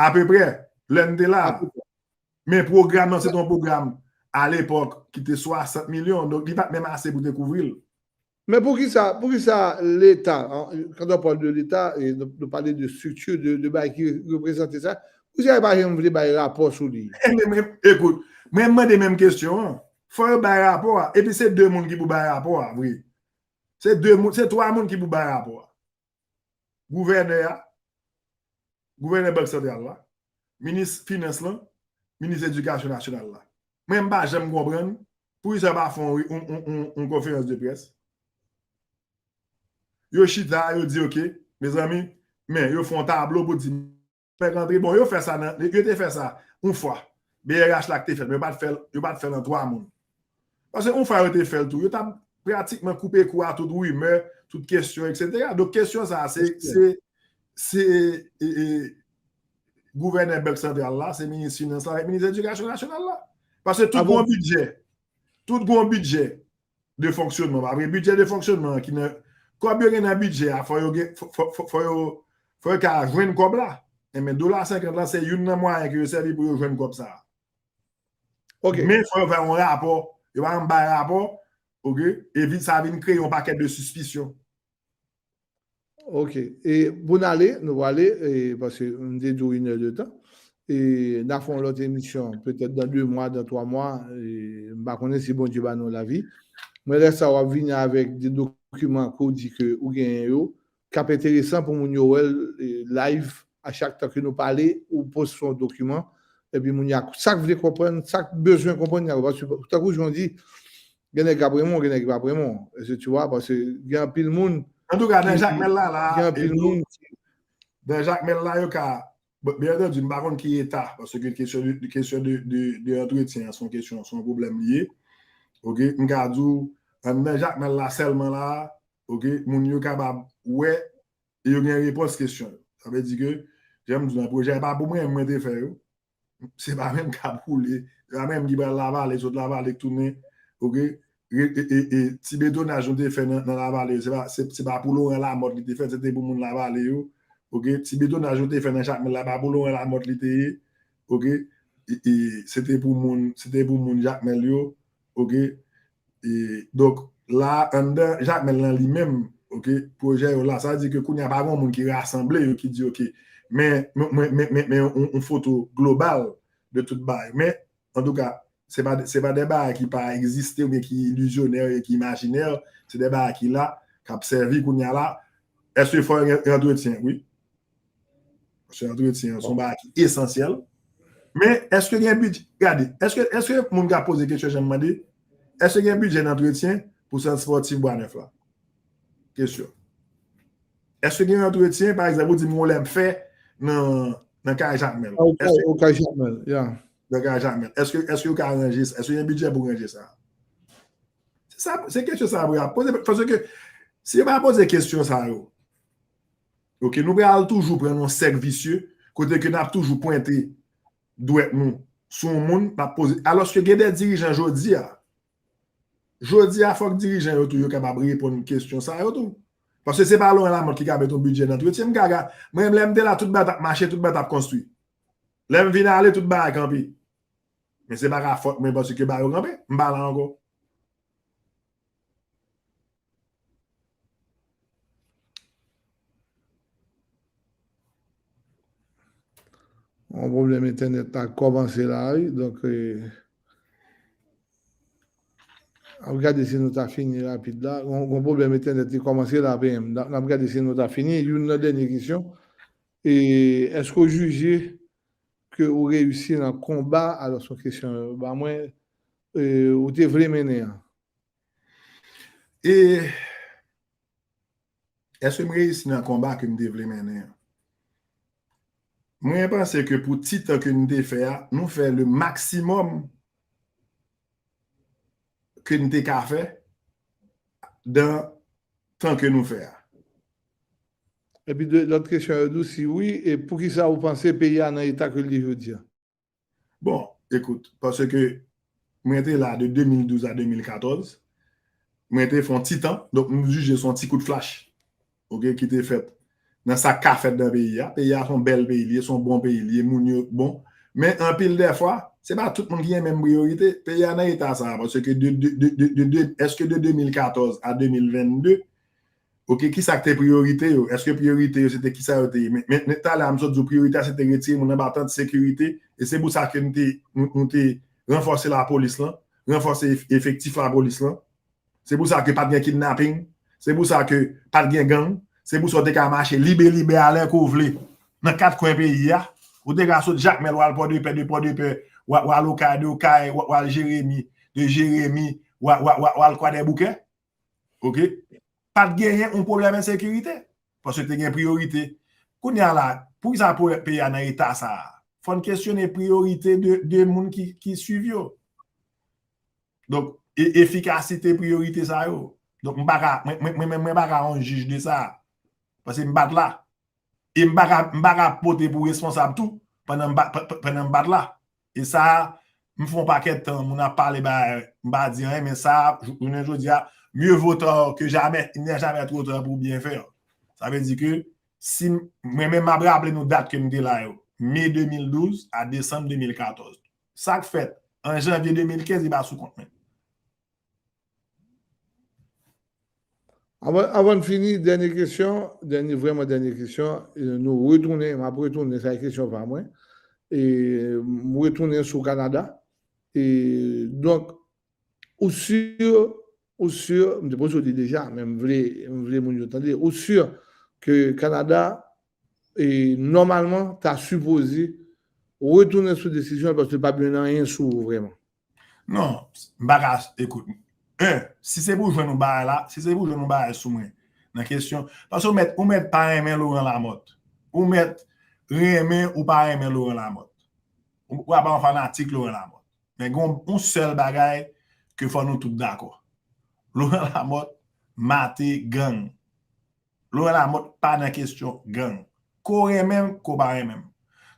Apeprè, lè n te la. Men pwogram nan, se te yon pwogram, alepòk, ki te swasant milyon. Donk, li pa t menm ase pou te kouvri l. Men poukisa, poukisa Leta, quand on parle de l'État, nou pale de strikti, de, de bagay ki reprezante sa, poukisa yo pa janm vle bay rapò sou li? Ekout, mwen mande menm kesyon an. Fò yo bay rapò a. Epi se de moun ki pou bay rapò a, vre. Se de moun, se twa moun ki pou bay rapò a. Gouvènè a, gouvènè Bank Santral la, minis finans lan, minis edikasyon nasyonal la. Mwen, m pa janm konprann poukisa yo pa fè yon, yon, yon, yon, yon konferans de près. Yo chita, yo di, "Ok, mezanmi," men yo fè yon tablo pou di, fè rantre. Bon, yo fè sa nan, yo te fè sa yon fwa. B R H la ki te fè l, men yo pa t fè l, yo pa t fè l an twa moun. Paske yon fwa yo te fè l tou, yo t ap pratikman koupe kou a tout rimè, tout kesyon, et cetera. Donk, kesyon sa a, se, se, se, e, e, gouvènè Bank Santral la, se minis finans la, avèk minis edikasyon nasyonal la. Paske tout gon bidjè. Tout gon bidjè de fonksyonman. Apre bidjè de fonksyonman an ki nan kòb yo gen nan bidjè a, fò yo gen, fò, fò, fò, fò yo, fò yo ka jwenn kòb la. Enben, dola senkant lan, se youn nan mwayen ke yo sèvi pou yo jwenn kòb sa a. Ok. Men fò yo fè yon rapò. Yo pa janm bay rapò, ok? E vin, sa vin kreye yon pakèt de sispisyon. Ok. E pou n ale, nou prale, e, paske m te di w inè de tan. E n a fè yon lòt emisyon, petèt dan de mwa, dan twa mwa, e m pa konnen si Bondye ba nou lavi. Men lè sa a, w ap vini avèk de dokiman ke w di ke ou genyen yo, k ap enteresan pou moun yo wè l, e, live, a chak tan ke nou pale, ou poste yon dokiman, epi moun yo, sa k vle konprann, sa k bezwen konprann, y a, paske, tankou jan w di, gen nèg k ap renmen w, gen nèg ki p ap renmen w. Èske tu vois? Paske gen anpil moun. Antouka, nan Jakmèl la, la, gen anpil moun ki, nan Jakmèl la, yo ka, bon, byen antandi, m pa konn ki eta, paske kesyon de, kesyon de, de, de antretyen an, se yon kesyon, se yon pwoblèm li ye. Ok, m ka di w, anndan Jakmèl la sèlman la, ok, moun yo kapab wè e yo gen repons kesyon yo. Sa vle di ke, jan m di w, nan pwojè a, e pa pou mwen, mwen te fè yo. Se pa menm k ap woule. Se pa menm ki pral Lavale, sot Lavale, k tounen. Ok? E, e, e, e, ti betonaj nou te fè nan, nan Lavale, se pa, se, se pa pou Laurent Lamothe li te fè, se te pou moun Lavale yo. Ok? Ti betonaj nou te fè nan Jakmèl la, pa pou Laurent Lamothe li te ye. Ok? E, e, se te pou moun, se te pou moun Jakmèl yo. Ok? E, donk, la, anndan Jakmèl lan li menm, ok, pwojè yo la, sa vle di ke kounye a pa gen yon moun ki rasanble yo, ki di, ok, men, men, men, men, men, men yon, yon foto global de tout bagay. Men, antouka, se pa, se pa de bagay ki pa egziste oubyen ki ilizyonè, ki imajinè, se de bagay ki la, k ap sèvi kounye a la. Èske fò yo gen antretyen? Wi. Paske antretyen an se yon bagay ki esansyèl. Men, èske gen bidjè? Gade, èske, èske moun ka poze kesyon, jan m mande, èske gen bidjè nan antretyen pou sant spòtif Bwa Nèf la? Kesyon. Èske gen antretyen, pa egzanp, ou di m gon lè m fè nan, nan Kay Jakmèl? Ah, au Kay, au Kay Jakmèl, yeah. Nan Kay Jakmèl. Èske, èske yo ka ranje sa? Èske gen bidjè pou ranje sa? Se sa, se kesyon sa pou y ap poze. Paske si yo pa poze kesyon sa yo, ok, nou pral toujou pran nan yon sèk visye, kote ke n ap toujou pwente dwèt nou sou yon moun, n ap poze. Alòske gen de dirijan jodi a, jodi a, fòk dirijan yo tou yo kapab reponn kesyon sa yo tou. Paske se pa Laurent Lamothe ki ka mete yon bidjè nan antretyen. M ka, ka, mwen, lè m te la, tout bagay t ap mache, tout bagay t ap konstwi. Lè m vin ale, tout bagay kanpe. Men se pa ka fòt mwen paske ba yo kanpe. M pa la ankò. Yon pwoblèm entènèt la kòmanse la, wi. Donk, eh, ap gade si nou ta fini rapid la. Yon, yon pwoblèm entènèt ki kòmanse la, P M. N ap, n ap gade si nou ta fini. Youn nan dènye kesyon. E èske w jije ke ou reyisi nan konba? Alò, se yon kesyon yo ba mwen, e, ou te vle mennen an. E èske m reyisi nan konba ke m te vle mennen an? Mwen panse ke pou ti tan ke n te fè a, nou fè le maksimòm ke n te ka fè dan tan ke nou fè a. Epi de, lòt kesyon yo di w si wi, e poukisa ou panse peyi a nan eta ke l ye jodi a? Bon, ekout, paske mwen te la de de mil douz a de mil katòz, mwen te fè yon ti tan, donk m jije se yon ti kout flach, ok, ki te fèt nan sa k ka fèt nan peyi a. Peyi a se yon bèl peyi li ye, se yon bon peyi li ye, moun yo bon. Men anpil de fwa, se pa tout moun ki gen menm priyorite. Peyi a nan eta sa a, paske de, de, de, de, de, de, èske de de mil katòz a de mil vennde, ok, kisa k te priyorite yo? Èske priyorite yo se te kisa yo te ye? Men, men, men talè a m sot di w priyorite a se te retire moun anba tant sekirite, e se pou sa ke nou te, nou, nou te ranfòse lapolis lan, ranfòse ef-, efektif lapolis lan. Se pou sa ke pa t gen kidnaping, se pou sa ke pa t gen gang, se pou sa w te ka mache libe libe a lè ke w vle. nan kat kwen peyi a. Ou te ka sot Jakmèl, w al Pòdepè, de Pòdepè, w al Okay, de Okay, w al Jeremi, de Jeremi, w al Kwadèboukè. Oke? Pa t genyen yon pwoblèm ensekirite. Paske te gen priyorite. Kounye a la, poukisa peyi a nan eta sa a? Fò n kesyone priyorite de, de moun ki, ki swiv yo. Donk, e, efikasite priyorite sa yo. Donk, m pa ka, mwen, mwen, mwen, mwen pa ka yon jij de sa. Paske m pa t la. E m pa ka, m pa ka pote pou responsab tou pandan m pa, pa, pa, pandan m pa t la. E sa, m fè yon pakèt tan, moun ap pale bagay, m pa di anyen, men sa, jou- jounen jodi a, mieux vaut tard que jamais, il n'est jamais trop tard pour bien faire. Sa vle di ke si m- mwen menm m ap raple nou dat ke m te la yo, me de mil douz a desanm de mil katòz. Sa k fèt an janvye de mil kenz, li pa sou kont mwen. Avan, avan n fini, dènye kesyon, dènye, vrèman dènye kesyon, e, nou retounen, m ap retounen, sa e kesyon pa mwen. E, m retounen sou Kanada. E, donk, ou si, ou si, m te poze w li deja, men m vle, m vle moun yo tande, ou si ke Kanada, e, nòmalman, ta sipoze retounen sou desizyon l paske l pa gen anyen sou ou vrèman. Non, m pa ka, ekout, en, si se pou jwenn yon bagay la, si se pou jwenn yon bagay sou mwen, nan kesyon, paske ou mèt, ou mèt pa renmen Laurent Lamothe, ou mèt renmen ou pa renmen Laurent Lamothe, ou, ou pa yon fanatik Laurent Lamothe, men gen yon sèl bagay ke fò nou tout dakò, Laurent Lamothe mate gang. Laurent Lamothe pa nan kesyon gang. Ke w renmen m, ke w pa renmen m.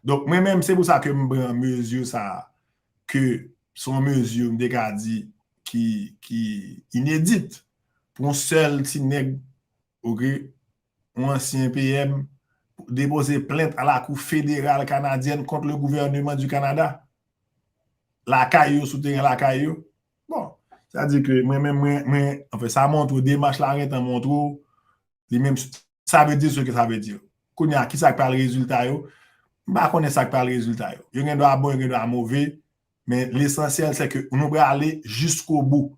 Donk, mwen menm, se pou sa ke m pran mezi sa a, ke se yon mezi, m te ka di, ki, ki inedit pou yon sèl ti nèg, oke, yon ansyen P M, depoze plent a la Cour fédérale canadienne contre le gouvernement du Canada. Lakay yo, sou teren lakay yo. Bon, sa di ke mwen menm, mwen, mwen, anfen, sa montre w, demach la gentan montre w, li menm, sa vle di ce que ça veut dire. Kounye a, ki sa k pral rezilta yo? M pa konnen sa k pral rezilta yo. Yo gen dwa bon, yo gen dwa move, men lesansyèl, se ke nou prale jiskobou.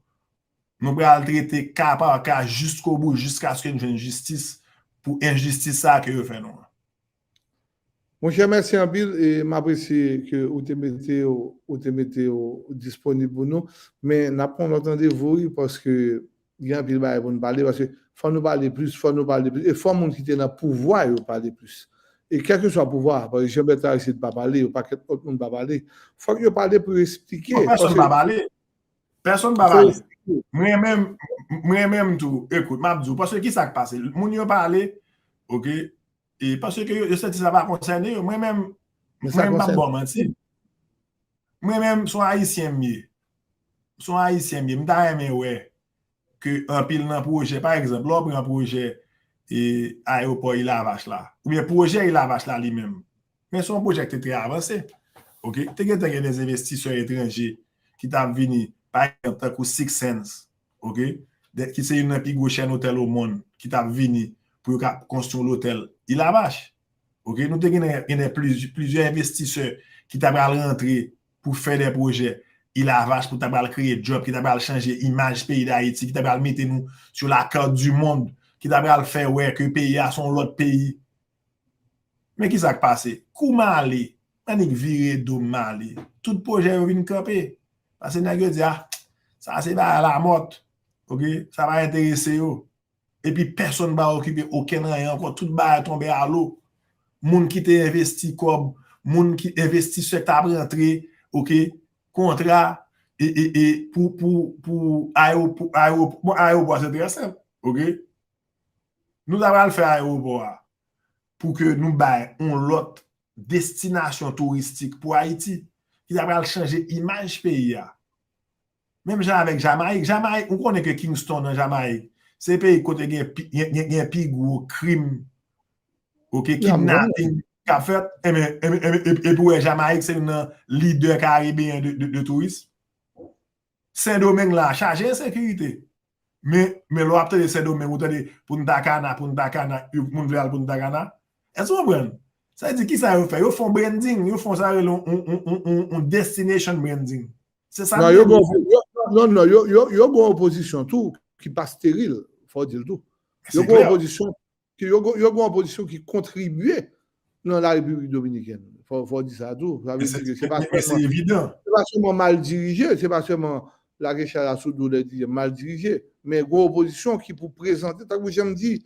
Nou pral trete ka pa ka jiskobou, jiskaske n jwenn jistis pou enjistis sa ke yo fè nou an. Monchè, mèsi anpil e m apresye ke ou te mete w, ou te mete w disponib pou nou. Men n ap pran lòt randevou, wi, paske gen anpil bagay pou n pale, paske fò nou pale plis, fò nou pale plis. E fò moun ki te nan pouvwa yo pale plis. E kèlkeswa pouvwa, paske Jean Bertrand Aristide pa pale, yon pakèt lòt moun pa pale. Fòk yo pale pou yo eksplike. Bon, pèsonn pa pale. Pèsonn pa pale. Mwen menm, mwen menm tou, ekout, m ap di w, paske ki sa k pase? Moun yo pale, oke, e paske yo, yo santi sa pa konsène yo. Mwen menm, mwen menm, m p ap ba w manti. Mwen menm, se yon Ayisyen m ye. Se yon Ayisyen m ye. M ta renmen wè ke anpil nan pwojè, pa egzanp, lè w pran pwojè e ayewopò Ilavach la, oubyen pwojè Ilavach la li menm, men se yon pwojè ki te trè avanse. Oke? Te gentan gen de envestisè etranje ki t ap vini, pa egzanp, tankou Six Sense, oke? De, ki se youn nan pi gwo chèn otèl o monn, ki t ap vini pou yo ka konstwi yon lotèl Ilavach. Oke? Nou te gen, gen de pliz-, plizyè envestisè ki ta pral rantre pou fè de pwojè Ilavach, pou ta pral kreye djòb, ki ta pral chanje imaj peyi Dayiti, ki ta pral mete nou sur la carte du monde, ki ta pral fè wè ke peyi a se yon lòt peyi. Men ki sa k pase? Kou m ale, m annik vire do m, m ale. Tout pwojè yo vin kanpe. Paske nèg yo di, a, sa se bagay Lamòt. Oke? Sa pa enterese yo. Epi pèsonn pa okipe okenn anyen ankò. Tout bagay tonbe alo. Moun ki te envesti kòb, moun ki envestisè k t ap rantre, oke, kontra, e, e, e, pou, pou, pou ayewo-, pou ayewo-, bon, ayewopò a se trè senp, oke? Nou ta pral fè ayewopò a pou ke nou bay yon lòt destinasyon touristik pou Ayiti, ki ta pral chanje imaj peyi a. Menm jan avèk Jamayik. Jamayik, ou konnen ke Kingston an Jamayik, se peyi kote gen pi, gen, gen, gen pi gwo krim, oke, kidnaping k ap fèt. Enben, enben, enben, epi, epi w wè Jamayik se youn nan lidè karibeyen de, de, de touris. Sendomeng la chaje ensekirite. Men, men lè w ap tande Sendomeng, ou tande Punta Cana, Punta Cana, moun vle al Punta Cana. Èske w konprann? Sa vle di ki sa yo fè? Yo fè yon branding, yo fè yon, sa yo rele yon, yon, yon, yon, yon destination branding. Se sa. Non, yo gen, yo, non, non, yo, yo, yo gen yon opozisyon tou ki pa steril, fò w di l tou. Yo gen yon opozisyon, yo, yo gen yon opozisyon ki kontribye nan la Repiblik Dominikèn. Fò, fò di sa tou. Sa vle di ke se pa sèlman, se pa sèlman mal dirije, se pa sèlman lage chay la sou do lè di mal dirije, men gen opozisyon ki pou prezante, tankou jan m di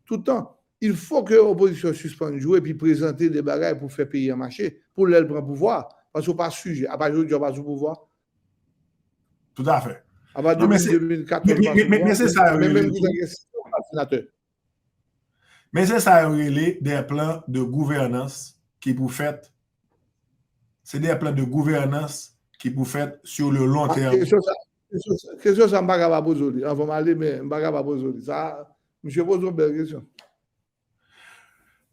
tout tan, il faut que opozisyon sispann jwe epi prezante de bagay pou fè peyi a mache, pou lè l pran pouvwa, paske w pa sijè, apa jodi a w pa sou pouvwa. Tout à fait. Apa depi de mil katòz, men se sa yo rele senatè. Men se sa yo rele des plans de gouvernance ki pou fèt. Se des plans de gouvernance ki pou fèt sur le long terme. Kesyon sa m pa ka pa poze w li. Anvan m ale, men m pa ka pa poze w li. Sa, misye poze yon bèl kesyon.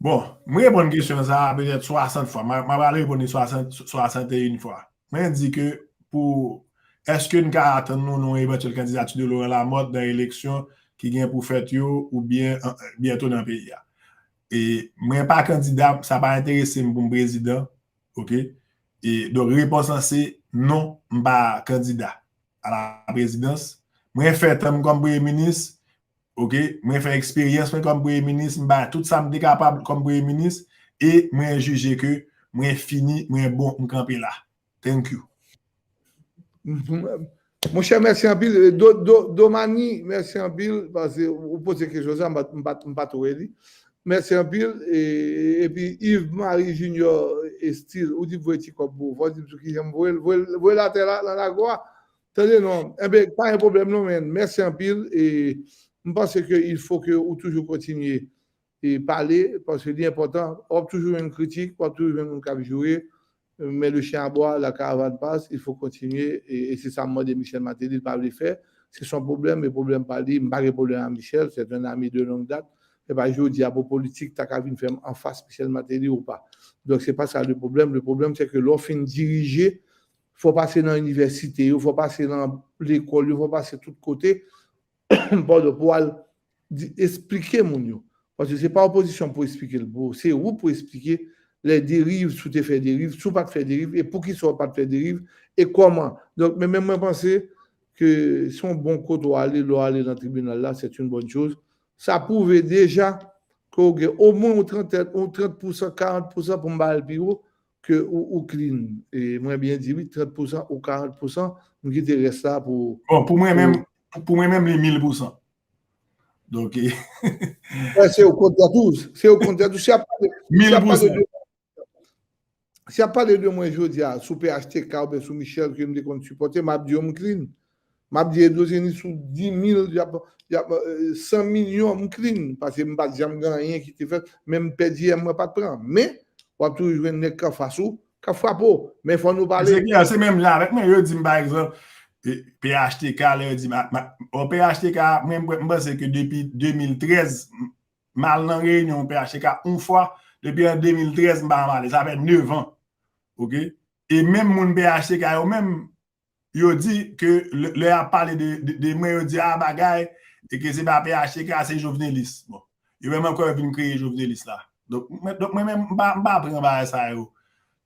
Bon, mwen reponn kesyon sa a petèt swasant fwa. M a pral reponn li swasant, swasanteyen fwa. Mwen di ke pou èske n ka atann nou nan yon evantyèl kandidati de Laurent Lamothe nan eleksyon ki gen pou fèt yo oubyen byento nan peyi a. E mwen pa kandida, sa pa enterese m pou m prezidan, oke? E donk repons lan se non, m pa kandida a la prezidans. Mwen fè tan m kòm premye minis, oke? Mwen fè eksperyans mwen kòm premye minis, m bay tout sa m te kapab kòm premye minis, e mwen jije ke mwen fini, mwen bon, m kanpe la. Thank you. Monchè, mèsi anpil. Do, do, Domani, mèsi anpil, paske ou poze kesyon sa, m pa, m pa, m pa tou wè li. Mèsi anpil. E, epi Yves Marie Junior Estil, ou di voye ti kòb pou ou. Fò di m sou ki jan m voye l. Voye l, voye l atè la, nan lago a. Tande non. Enben, pa gen pwoblèm non, men. Mèsi anpil. E m panse ke il faut que ou toujou kontinye e pale, paske li enpòtan. W ap toujou jwenn kritik, w ap toujou jwenn moun k ap joure, mais le chien aboie, la caravane passe, il faut continuer, e, e se sa m mande Michel Martelly, li pa vle fè. Se son pwoblèm, e pwoblèm pa li, m pa gen pwoblèm a Michel, c'est un ami de longue date. Se pa jodi a pou politik ta ka vin fè m anfas Michel Martelly ou pa. Donk, se pa sa le pwoblèm. Le pwoblèm, se ke lè w fin dirije, fò w pase nan inivèsite yo, fò w pase nan lekòl yo, fò w pase tout kote, padon, pou w al di, esplike moun yo. Paske se pa opozisyon pou esplike l pou ou, se ou pou esplike lè deriv, si w te fè deriv, si w pa t fè deriv, e poukisa w pa t fè deriv, e kòman. Donk, men, men mwen panse ke se yon bon kote w ale, lè w ale nan tribinal la, c'est une bonne chose. Sa pwouve deja ke w gen omwen yon trant, yon trant pousan, karant pousan pou m ba l pi wo, ke ou, ou clean. E mwen byen di wi, trant pousan ou karant pousan, m kite rès la pou. Bon, pou mwen menm, pou mwen menm, li mil pousan. Donk, se okontrè tou, se okontrè tou. Si ap pale, mil pousan. Si ap pale de mwen jodi a, sou P H T K oubyen sou Michel ke m te konn sipòte, m ap di yo m clean. M ap di Edouard Zeni sou dis mil, y ap, y ap, san milyon, m clean. Paske m pa t janm gen anyen ki te fèt. Menm pèdi M, mwen pa t pran. Men, w ap toujou jwenn nèg k anfas ou, k ap frape w. Men fò nou pale. Se klè, se menm jan avèk mwen. Yo di m, pa egzanp, P H T K, lè yo di m, o P H T K, mwen, m panse ke depi de mil trèz, m al nan reyinyon P H T K yon fwa, depi an de mil trèz, m pa janm ale. Sa fè nèf an. Oke? E menm moun P H T K yo menm, yo di ke lè, lè y ap pale de, de, de mwen, yo di, a, bagay, e ke se pa P H T K, se jovenelis. Bon, yo menm ankò, yo vin kreye jovenelis la. Donk, mwen, donk, mwen menm, m pa, m pa pran bagay sa yo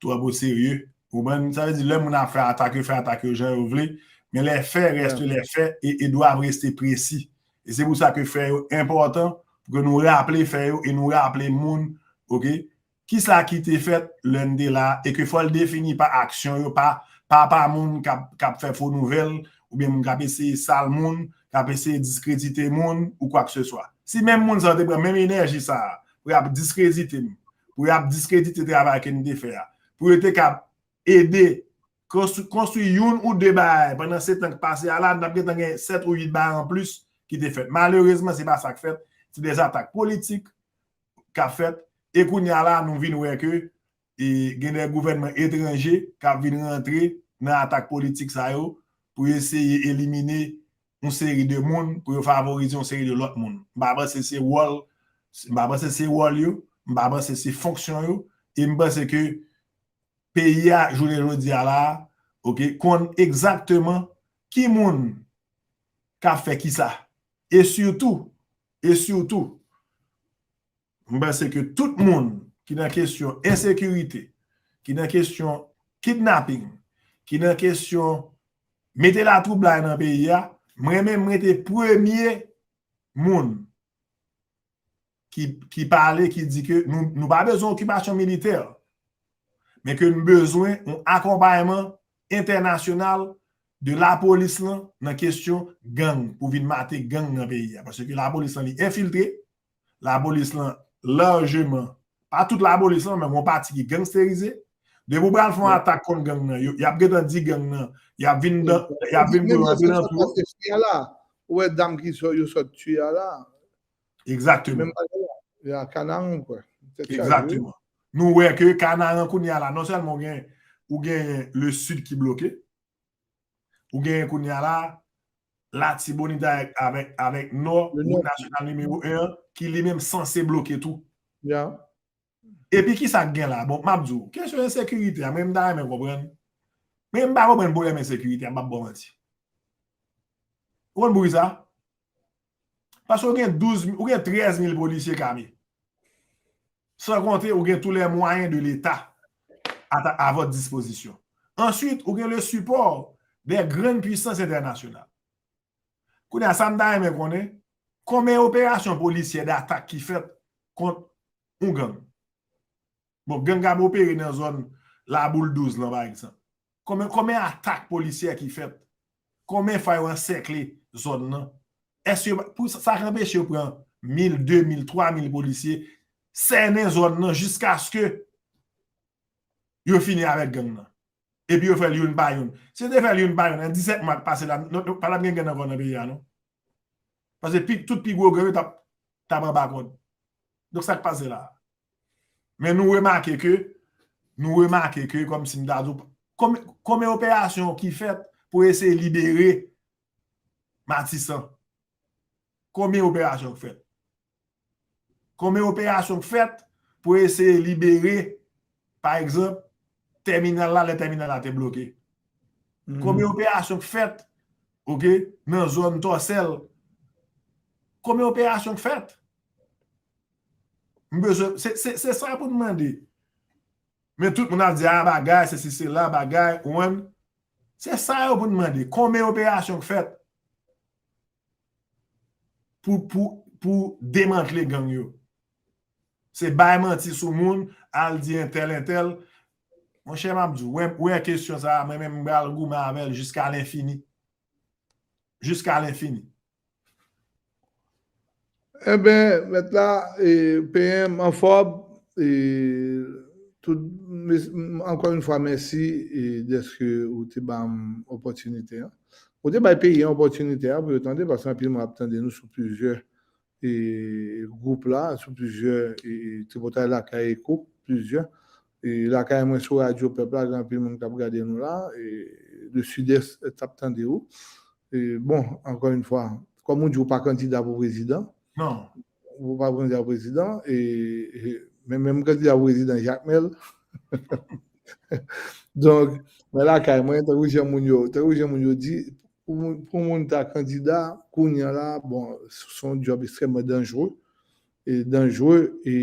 twòp o serye. Ou konprann? Sa vle di, lè moun ap fè atak, yo fè atak yo jan yo vle. Men les faits restent les faits et, et doivent rester précis. E se pou sa ke fè yo enpòtan, pou ke nou raple fè yo e nou raple moun, oke? Kisa ki te fèt lè n te la, e ke fò l defini pa aksyon yo, pa, pa, pa moun k ap, k ap fè fo nouvèl, oubyen moun k ap eseye sal moun, k ap eseye diskredite moun, ou kwakseswa. Si menm moun sa yo te pran menm enèji sa a, pou y ap diskredite m, pou y ap diskredite travay ke n te fè a, pou yo te ka ede konstwi, konstwi youn ou de bagay pandan sèt an k pase a la, n ap gentan gen sèt ou uit bagay anplis ki te fèt. Malerezman, se pa sa k fèt. Se de atak politik k ap fèt. E kounye a la, nou vin wè ke e gen de gouvènman etranje k ap vin rantre nan atak politik sa yo pou eseye elimine yon seri de moun, pou yo favorize yon seri de lòt moun. M pa panse se wòl, m pa panse se wòl yo, m pa panse se fonksyon yo, e m panse ke peyi a, jounen jodi a la, oke, konn egzakteman ki moun k ap fè kisa. E sitou, e sitou, m panse ke tout moun ki nan kesyon ensekirite, ki nan kesyon kidnaping, ki nan kesyon mete latwoublay nan peyi a, mwen menm, mwen te premye moun ki, ki pale, ki di ke nou, nou pa bezwen okipasyon militè, men ke nou bezwen yon akonpayman entènasyonal de lapolis lan nan kesyon gang, pou vin mate gang nan peyi a. Paske lapolis lan li enfiltre, lapolis lan lajeman, pa tout lapolis lan, men yon pati ki gangsterize. Depi w pral fè yon atak kont gang nan, yo, y ap gentan di gang nan, y ap vin dan, y ap vin pou yo antre nan tou. Ou wè dam ki sò, yo sot tiye a la. Egzakteman. Menm bagay la. Ya Kanaran, kwè. Egzakteman. Nou wè ke Kanaran kounye a la, non sèlman ou gen, ou gen le sid ki bloke, ou gen kounye a la, Latibonit avèk, avèk, avèk Nò, wout nasyonal nimewo en an, ki li menm sanse bloke tou. Ya. Epi ki sa k gen la? Bon, m ap di w, kesyon ensekirite a, mwen m ta renmen konprann. Men m pa konprann pwoblèm ensekirite a, m p ap ba w manti. Ou konn poukisa? Paske ou gen douz, ou gen trèz mil polisye kame. San konte, ou gen tous les moyens de l'État à, ta- à votre disposition. Ensuite, ou gen le support des grandes puissances internationales. Kounye a, sa m ta renmen konnen, konbyen operasyon polisyè datak ki fèt kont yon gang? Bon, gang k ap opere nan zòn Laboul douz lan, pa egzanp. Konbyen, konbyen atak polisyè ki fèt? Konbyen fwa yo ansèkle zòn nan? Èske pou sa, sa k anpeche yo pran mil, de mil, twa mil polisye, sènen zòn nan jiskaske yo fini avèk gang nan? Epi yo fè l youn pa youn. Si yo te fè l youn pa youn, nan disèt mwa k pase la, nou, nou, pa t ap gen gang ankò nan peyi a, non. Paske pi, tout pi gwo gang yo t ap, t ap anba kòd. Donk, sa k pase la? Men nou remake ke, nou remake ke, kòmsi m ta di w, konbyen, konbyen operasyon ki fèt pou eseye libere Matisan? Konbyen operasyon k fèt? Konbyen operasyon k fèt pou eseye libere, pa egzanp, tèminal la, lè tèminal la te bloke? Konbyen operasyon k fèt, oke, nan zòn Tòsèl? Konbyen operasyon k fèt? M bezwen, se, se, se sa pou n mande. Men tout moun ap di, a, bagay, se si, se la, bagay, ou konprann? Se sa yo pou n mande. Konbyen operasyon k fèt pou, pou, pou demantle gang yo? Se bay manti sou moun, al di entèl, entèl. Monchè, m ap di w, wè, wè kesyon sa a, mwen menm, m pral goumen avè l jiska lenfini. Jiska lenfini. Enben, mèt la, e, P M anfòm, e, tout, mes- m- ankò yon fwa, mèsi, e, dèske ou te ba m opòtinite a. Ou te bay peyi an opòtinite a pou yo tande, paske anpil moun ap tande nou sou plizyè, e, gwoup la, sou plizyè, e, e, tripotay lakay Eko, plizyè. E, lakay mwen sou Radyo Pèp la, gen anpil moun k ap gade nou la, e, le Sud-Est t ap tande ou. E, bon, ankò yon fwa, kòm ou di ou pa kandida pou prezidan, non, ou pa kandida pou prezidan, e, e, men menm kandida pou prezidan Jakmèl. Donk, mwen lakay mwen, tankou jan moun yo, tankou jan moun yo di, pou moun, pou moun ta kandida, kounye a la, bon, se yon djòb ekstrèmman danjere, e danjere, e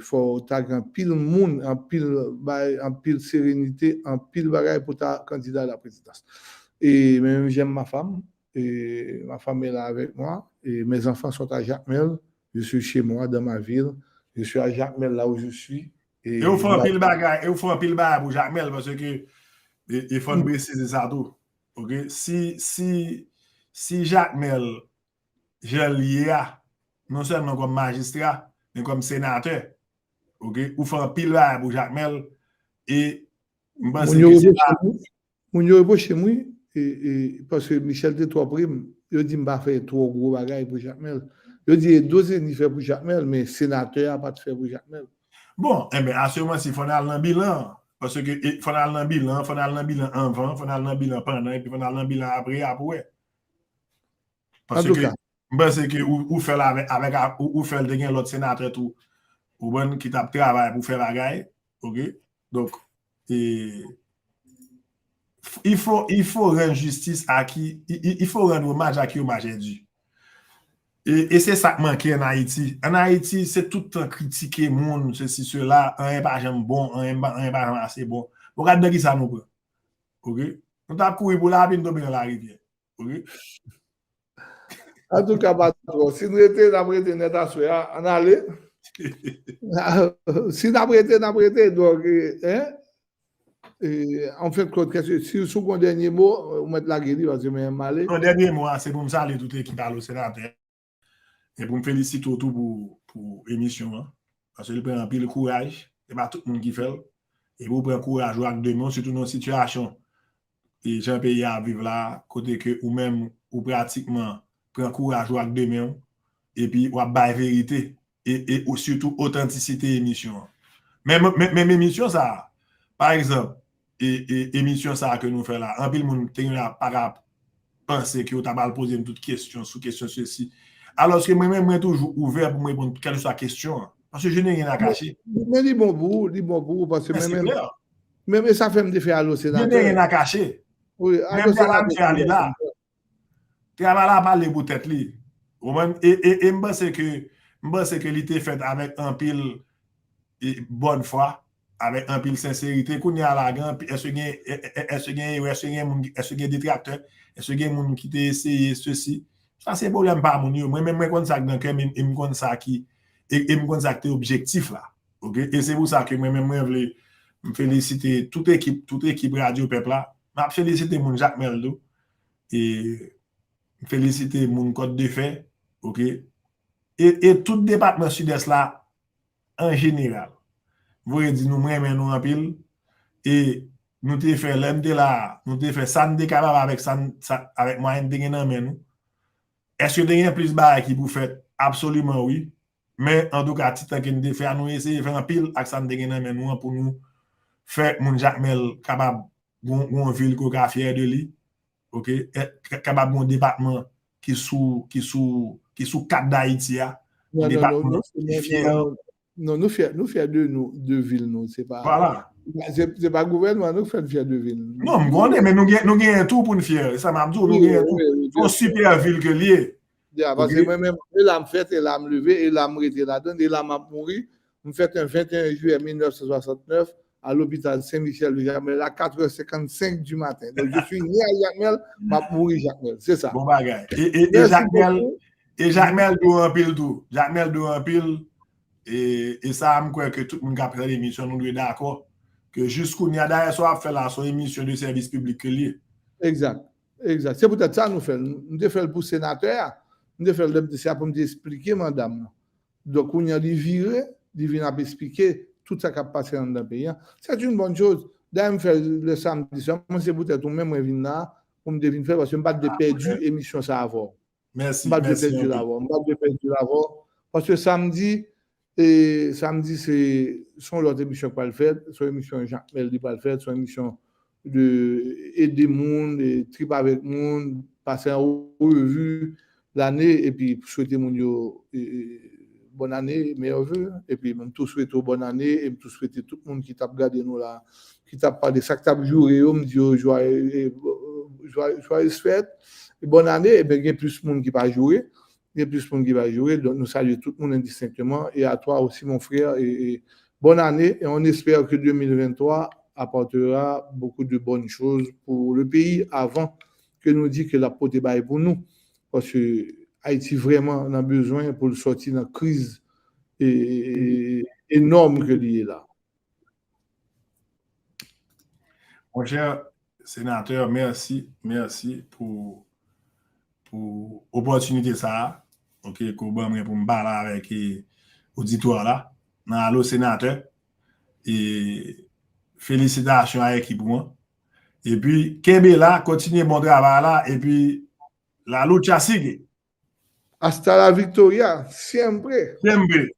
fò w ta gen anpil moun, anpil bay, anpil serenite, anpil bagay pou ta kandida a la prezidans. E men menm j'aime ma femme, et ma femme est là avec moi, et mes enfants sont à Jacmel, je suis chez moi, dans ma ville, je suis à Jacmel, là où je suis. E ou fè anpil bagay, e ou fè anpil bagay pou Jakmèl, paske, e, e fò n presize sa tou. Oke? Si, si, si Jakmèl, jan l ye a, non sèlman kòm majistra, men kòm senatè, oke? Ou fè anpil bagay pou Jakmèl, e m panse ke se pa... Moun yo repwoche m, wi, e, e, paske Michel te twò pre m. Yo di m pa fè twò gwo bagay pou Jakmèl. Yo di Edo Zeni fè pou Jakmèl, men senatè a pa t fè pou Jakmèl. Bon, enben, asirman, si fò n al nan bilan, paske, e, fò n al nan bilan, fò n al nan bilan anvan, fò n al nan bilan pandan, epi fò n al nan bilan apre a pou wè. Paske m panse ke ou, ou fè l avèk, avèk, ou, ou fè l te gen lòt senatè tou, ou konprann, ki t ap travay pou fè bagay, oke? Donk, e, il faut, il faut rendre justice à qui, il, il- il faut rendre hommage à qui hommage est dû. E, e se sa k manke ann Ayiti. Ann Ayiti, se tout tan kritike moun, sesi, sela, anyen pa janm bon, anyen pa, anyen pa janm ase bon. Bon, gad nan kisa nou pran. Oke? Nou t ap kouri pou lavi, n tonbe nan larivyè. Oke? Antouka, patwon, si n rete, n ap rete nèt aswè a. Ann ale. Si n ap rete, n ap rete. Donk, eh, eh, an fen de kont, kèske, si, si w gen yon dènye mo, ou mèt lage li, paske mwen menm m ale. Non, dènye mo a, se pou m salye tout ekip Alo Senatè. E pou m felisite w tou pou, pou emisyon an. Paske li pran anpil kouraj. Se pa tout moun ki fè l. E pou w pran kouraj ou ak de men w, sitou nan yon sitiyasyon e jan peyi a ap viv la, kote ke ou menm, ou pratikman pran kouraj ou ak de men w, epi w ap bay verite, e, e ou sitou otantisite emisyon an. Men, men, men emisyon sa a, pa egzanp, e, e, emisyon sa a ke nou fè la, anpil moun te gen la pa ka panse ke yo ta pral poze m tout kesyon sou kesyon sesi. Alòske mwen menm, mwen toujou ouvè pou m reponn kèlkeswa kesyon an. Paske je n'ai rien à cacher. Men li bon pou ou, li bon pou ou, paske mwen menm, men, men sa fè m te fè Alo Senatè. Je n'ai rien à cacher. Wi, Alo Senatè. Travay la pale pou tèt li. Ou konprann? E, e, e m panse ke, m panse ke li te fèt avèk anpil, e, bòn fwa, avèk anpil senserite. Kounye a la, gen anpi-, èske gen, e, e, èske gen erè, èske gen moun, èske gen detraktè, èske gen moun ki te eseye sesi? Sa se pwoblèm pa moun yo. Mwen menm, mwen konn sa k nan kè m, e m konn sa ki, e, e m konn sa ki te objektif la. Oke? E se pou sa ke mwen menm, mwen vle m felisite tout ekip, tout ekip Radyo Pèp la. M ap felisite moun Jakmèl tou. E m felisite moun Kòt de Fè, oke? E, e tout depatman Sidès la, an jeneral. M voye di nou, m renmen nou anpil. E nou te fè, lè n te la, nou te fè sa n te kapab avèk sa n, sa, avèk mwayen n te gen nan men nou. Èske te gen plis bagay ki pou fèt? Absoliman wi. Men, antouka, ti tan ke n te fè a, nou eseye fè anpil ak sa n te gen nan men nou an pou nou fè moun Jakmèl kapab gon, gon vil ke w ka fyè de li. Oke? E, ka-, kapab gon depatman ki sou, ki sou, ki sou kat Dayiti a. Yon depatman ki fyè. Non, nou fyè, nou fyè de nou, de vil nou. Se pa, se, se pa gouvènman nou k fè n fyè de vil nou. Non, m konnen, men nou gen, nou genyen tou pou n fyè. E sa m ap di w, nou genyen tou. Yon sipè vil ke l ye. Ya, paske mwen menm, e la m fèt, e la m leve, e la m rete ladann, e la m ap mouri. M fèt yon venteyen jiyè mil nèf san swasantnèf a lopital Sen Michèl de Jakmèl a katrè senkannsenk di maten. Donk, je suis né à Jakmèl, m ap mouri Jakmèl. Se sa. Bon bagay. E, e, e Jakmèl, e Jakmèl dou anpil tou. Jakmèl dou anpil. E, e sa a, m kwè ke tout moun k ap tande emisyon, nou dwe dakò ke jis kounye a, dayè, sa w ap fè la, se yon emisyon de sèvis piblik ke l ye. Egzak. Egzak. Se poutèt sa nou fè l. M te fè l pou senatè a. M te fè l lè m te se a pou m te esplike manda m nan. Donk, kounye a, li vire, li vin ap esplike tout sa k ap pase anndan peyi a. C'est une bonne chose. Dayè, m fè l lè samdi swa, mwen se poutèt ou menm mwen vin la, pou m te vin fè l, paske m pa t vle pèdi emisyon sa a avè w. Mèsi, mèsi anpil. M pa t vle pèdi l avè w. M pa t vle pèdi l avè w. Paske samdi, e samdi, se, se yon lòt emisyon k pral fèt, se yon emisyon Jakmèl li pral fèt, se yon emisyon de ede moun, e trip avèk moun, pase an revi lane, epi swete moun yo, e, e, bòn ane, meyè ve, epi m tou swete w bòn ane, e m tou swete tout moun ki t ap gade nou la, ki t ap pale, sa k t ap joure yo, m di yo, joye, e, joye, joyeuses fêtes, e bòn ane, ebyen, gen plis moun ki pa joure, gen plis moun ki pa joure, donk nou salye tout moun endistenkteman, et à toi aussi, mon frère, et, et bonne année, et on espère que deux mille vingt-trois apportera beaucoup de bonnes choses pour le pays avant que nou di ke l ap pote bagay pou nou. Paske Ayiti vrèman nan bezwen pou l sòti nan kriz e, e, e, enòm ke li ye la. Monchè senatè, mèsi, mèsi pou, pou opòtinite sa a, oke, ke w ban mwen pou m pale avèk, e, oditwa la nan Alo Senatè. E felisitasyon a ekip ou an. Epi, kenbe la, kontinye bon travay la, epi la lucha sigue. Hasta la victoria, siempre. Siempre.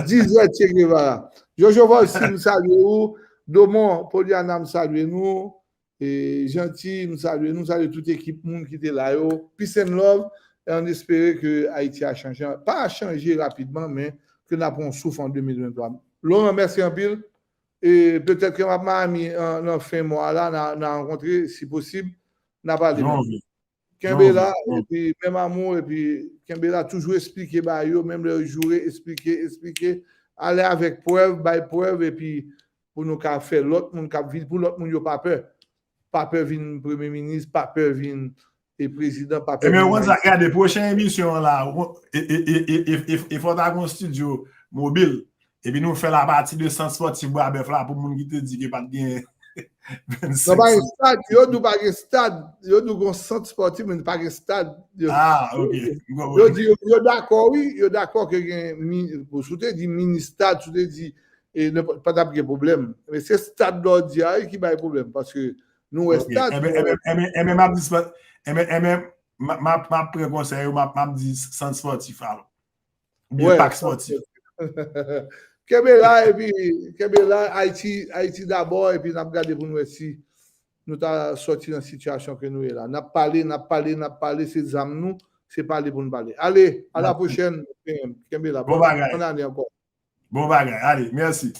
Dizè Che Guevara. Jojo Volcy, m salye ou. Domon, Poliana, m salye nou. E Janti, m salye nou. M salye tout ekip moun ki te la yo. Peace and love. E n espere ke Ayiti a chanje. Pa chanje rapidman, men ke n ap pran yon souf an de mil venntwa. Laurent, mèsi anpil. E petèt ke m ap Miami an, nan fen mwa la, n a, n a rankontre, si posib, n a pale. Kenbe la, epi menm amour, epi kenbe la, toujou esplike ba yo, menm lè yo joure, esplike, esplike, ale avèk prèv, bay prèv, epi pou nou ka fè lòt moun k ap vin, pou lòt moun yo pa pè. Pa pè vin premye minis, pa pè vin, e, prezidan, pa pè vin. Ebyen, ou konn sa, gade, pwochen emisyon an la, e, e fò ta gon estidyo mobil. Epi nou fè l apati de sant spòtif Bwabèf la pou moun ki te di ke pa t gen Non, pa gen stad, yo di w pa gen stad, yo di w gen sant spòtif, men pa gen stad. Yo, Ah, ok. yo di, yo, yo dakò, wi, yo dakò ke gen, mi- si w te di mini stad, si w te di, e, nenpòt- pa t ap gen pwoblèm. Men se stad lè w di a, wi, ki bay pwoblèm, paske nou wè Ok. stad, Enben, nou wè enben, enben, enben, m ap di spò- enben, enben, m ap, m ap, m ap pran konsèy ou, m ap, m ap di sant spòtif alò. Oubyen Wè, pak spòtif. Kenbe la, epi, kenbe la, Ayiti, Ayiti dabò, epi n ap gade pou n wè si nou ta sòti nan sitiyasyon ke nou ye la. N ap pale, n ap pale, n ap pale, se zam nou, se pale pou n pale. Ale, a la Mèsi. pwochèn, kenbe la. Bon bagay. Bòn ane ankò. Bon bagay. Ale, mèsi.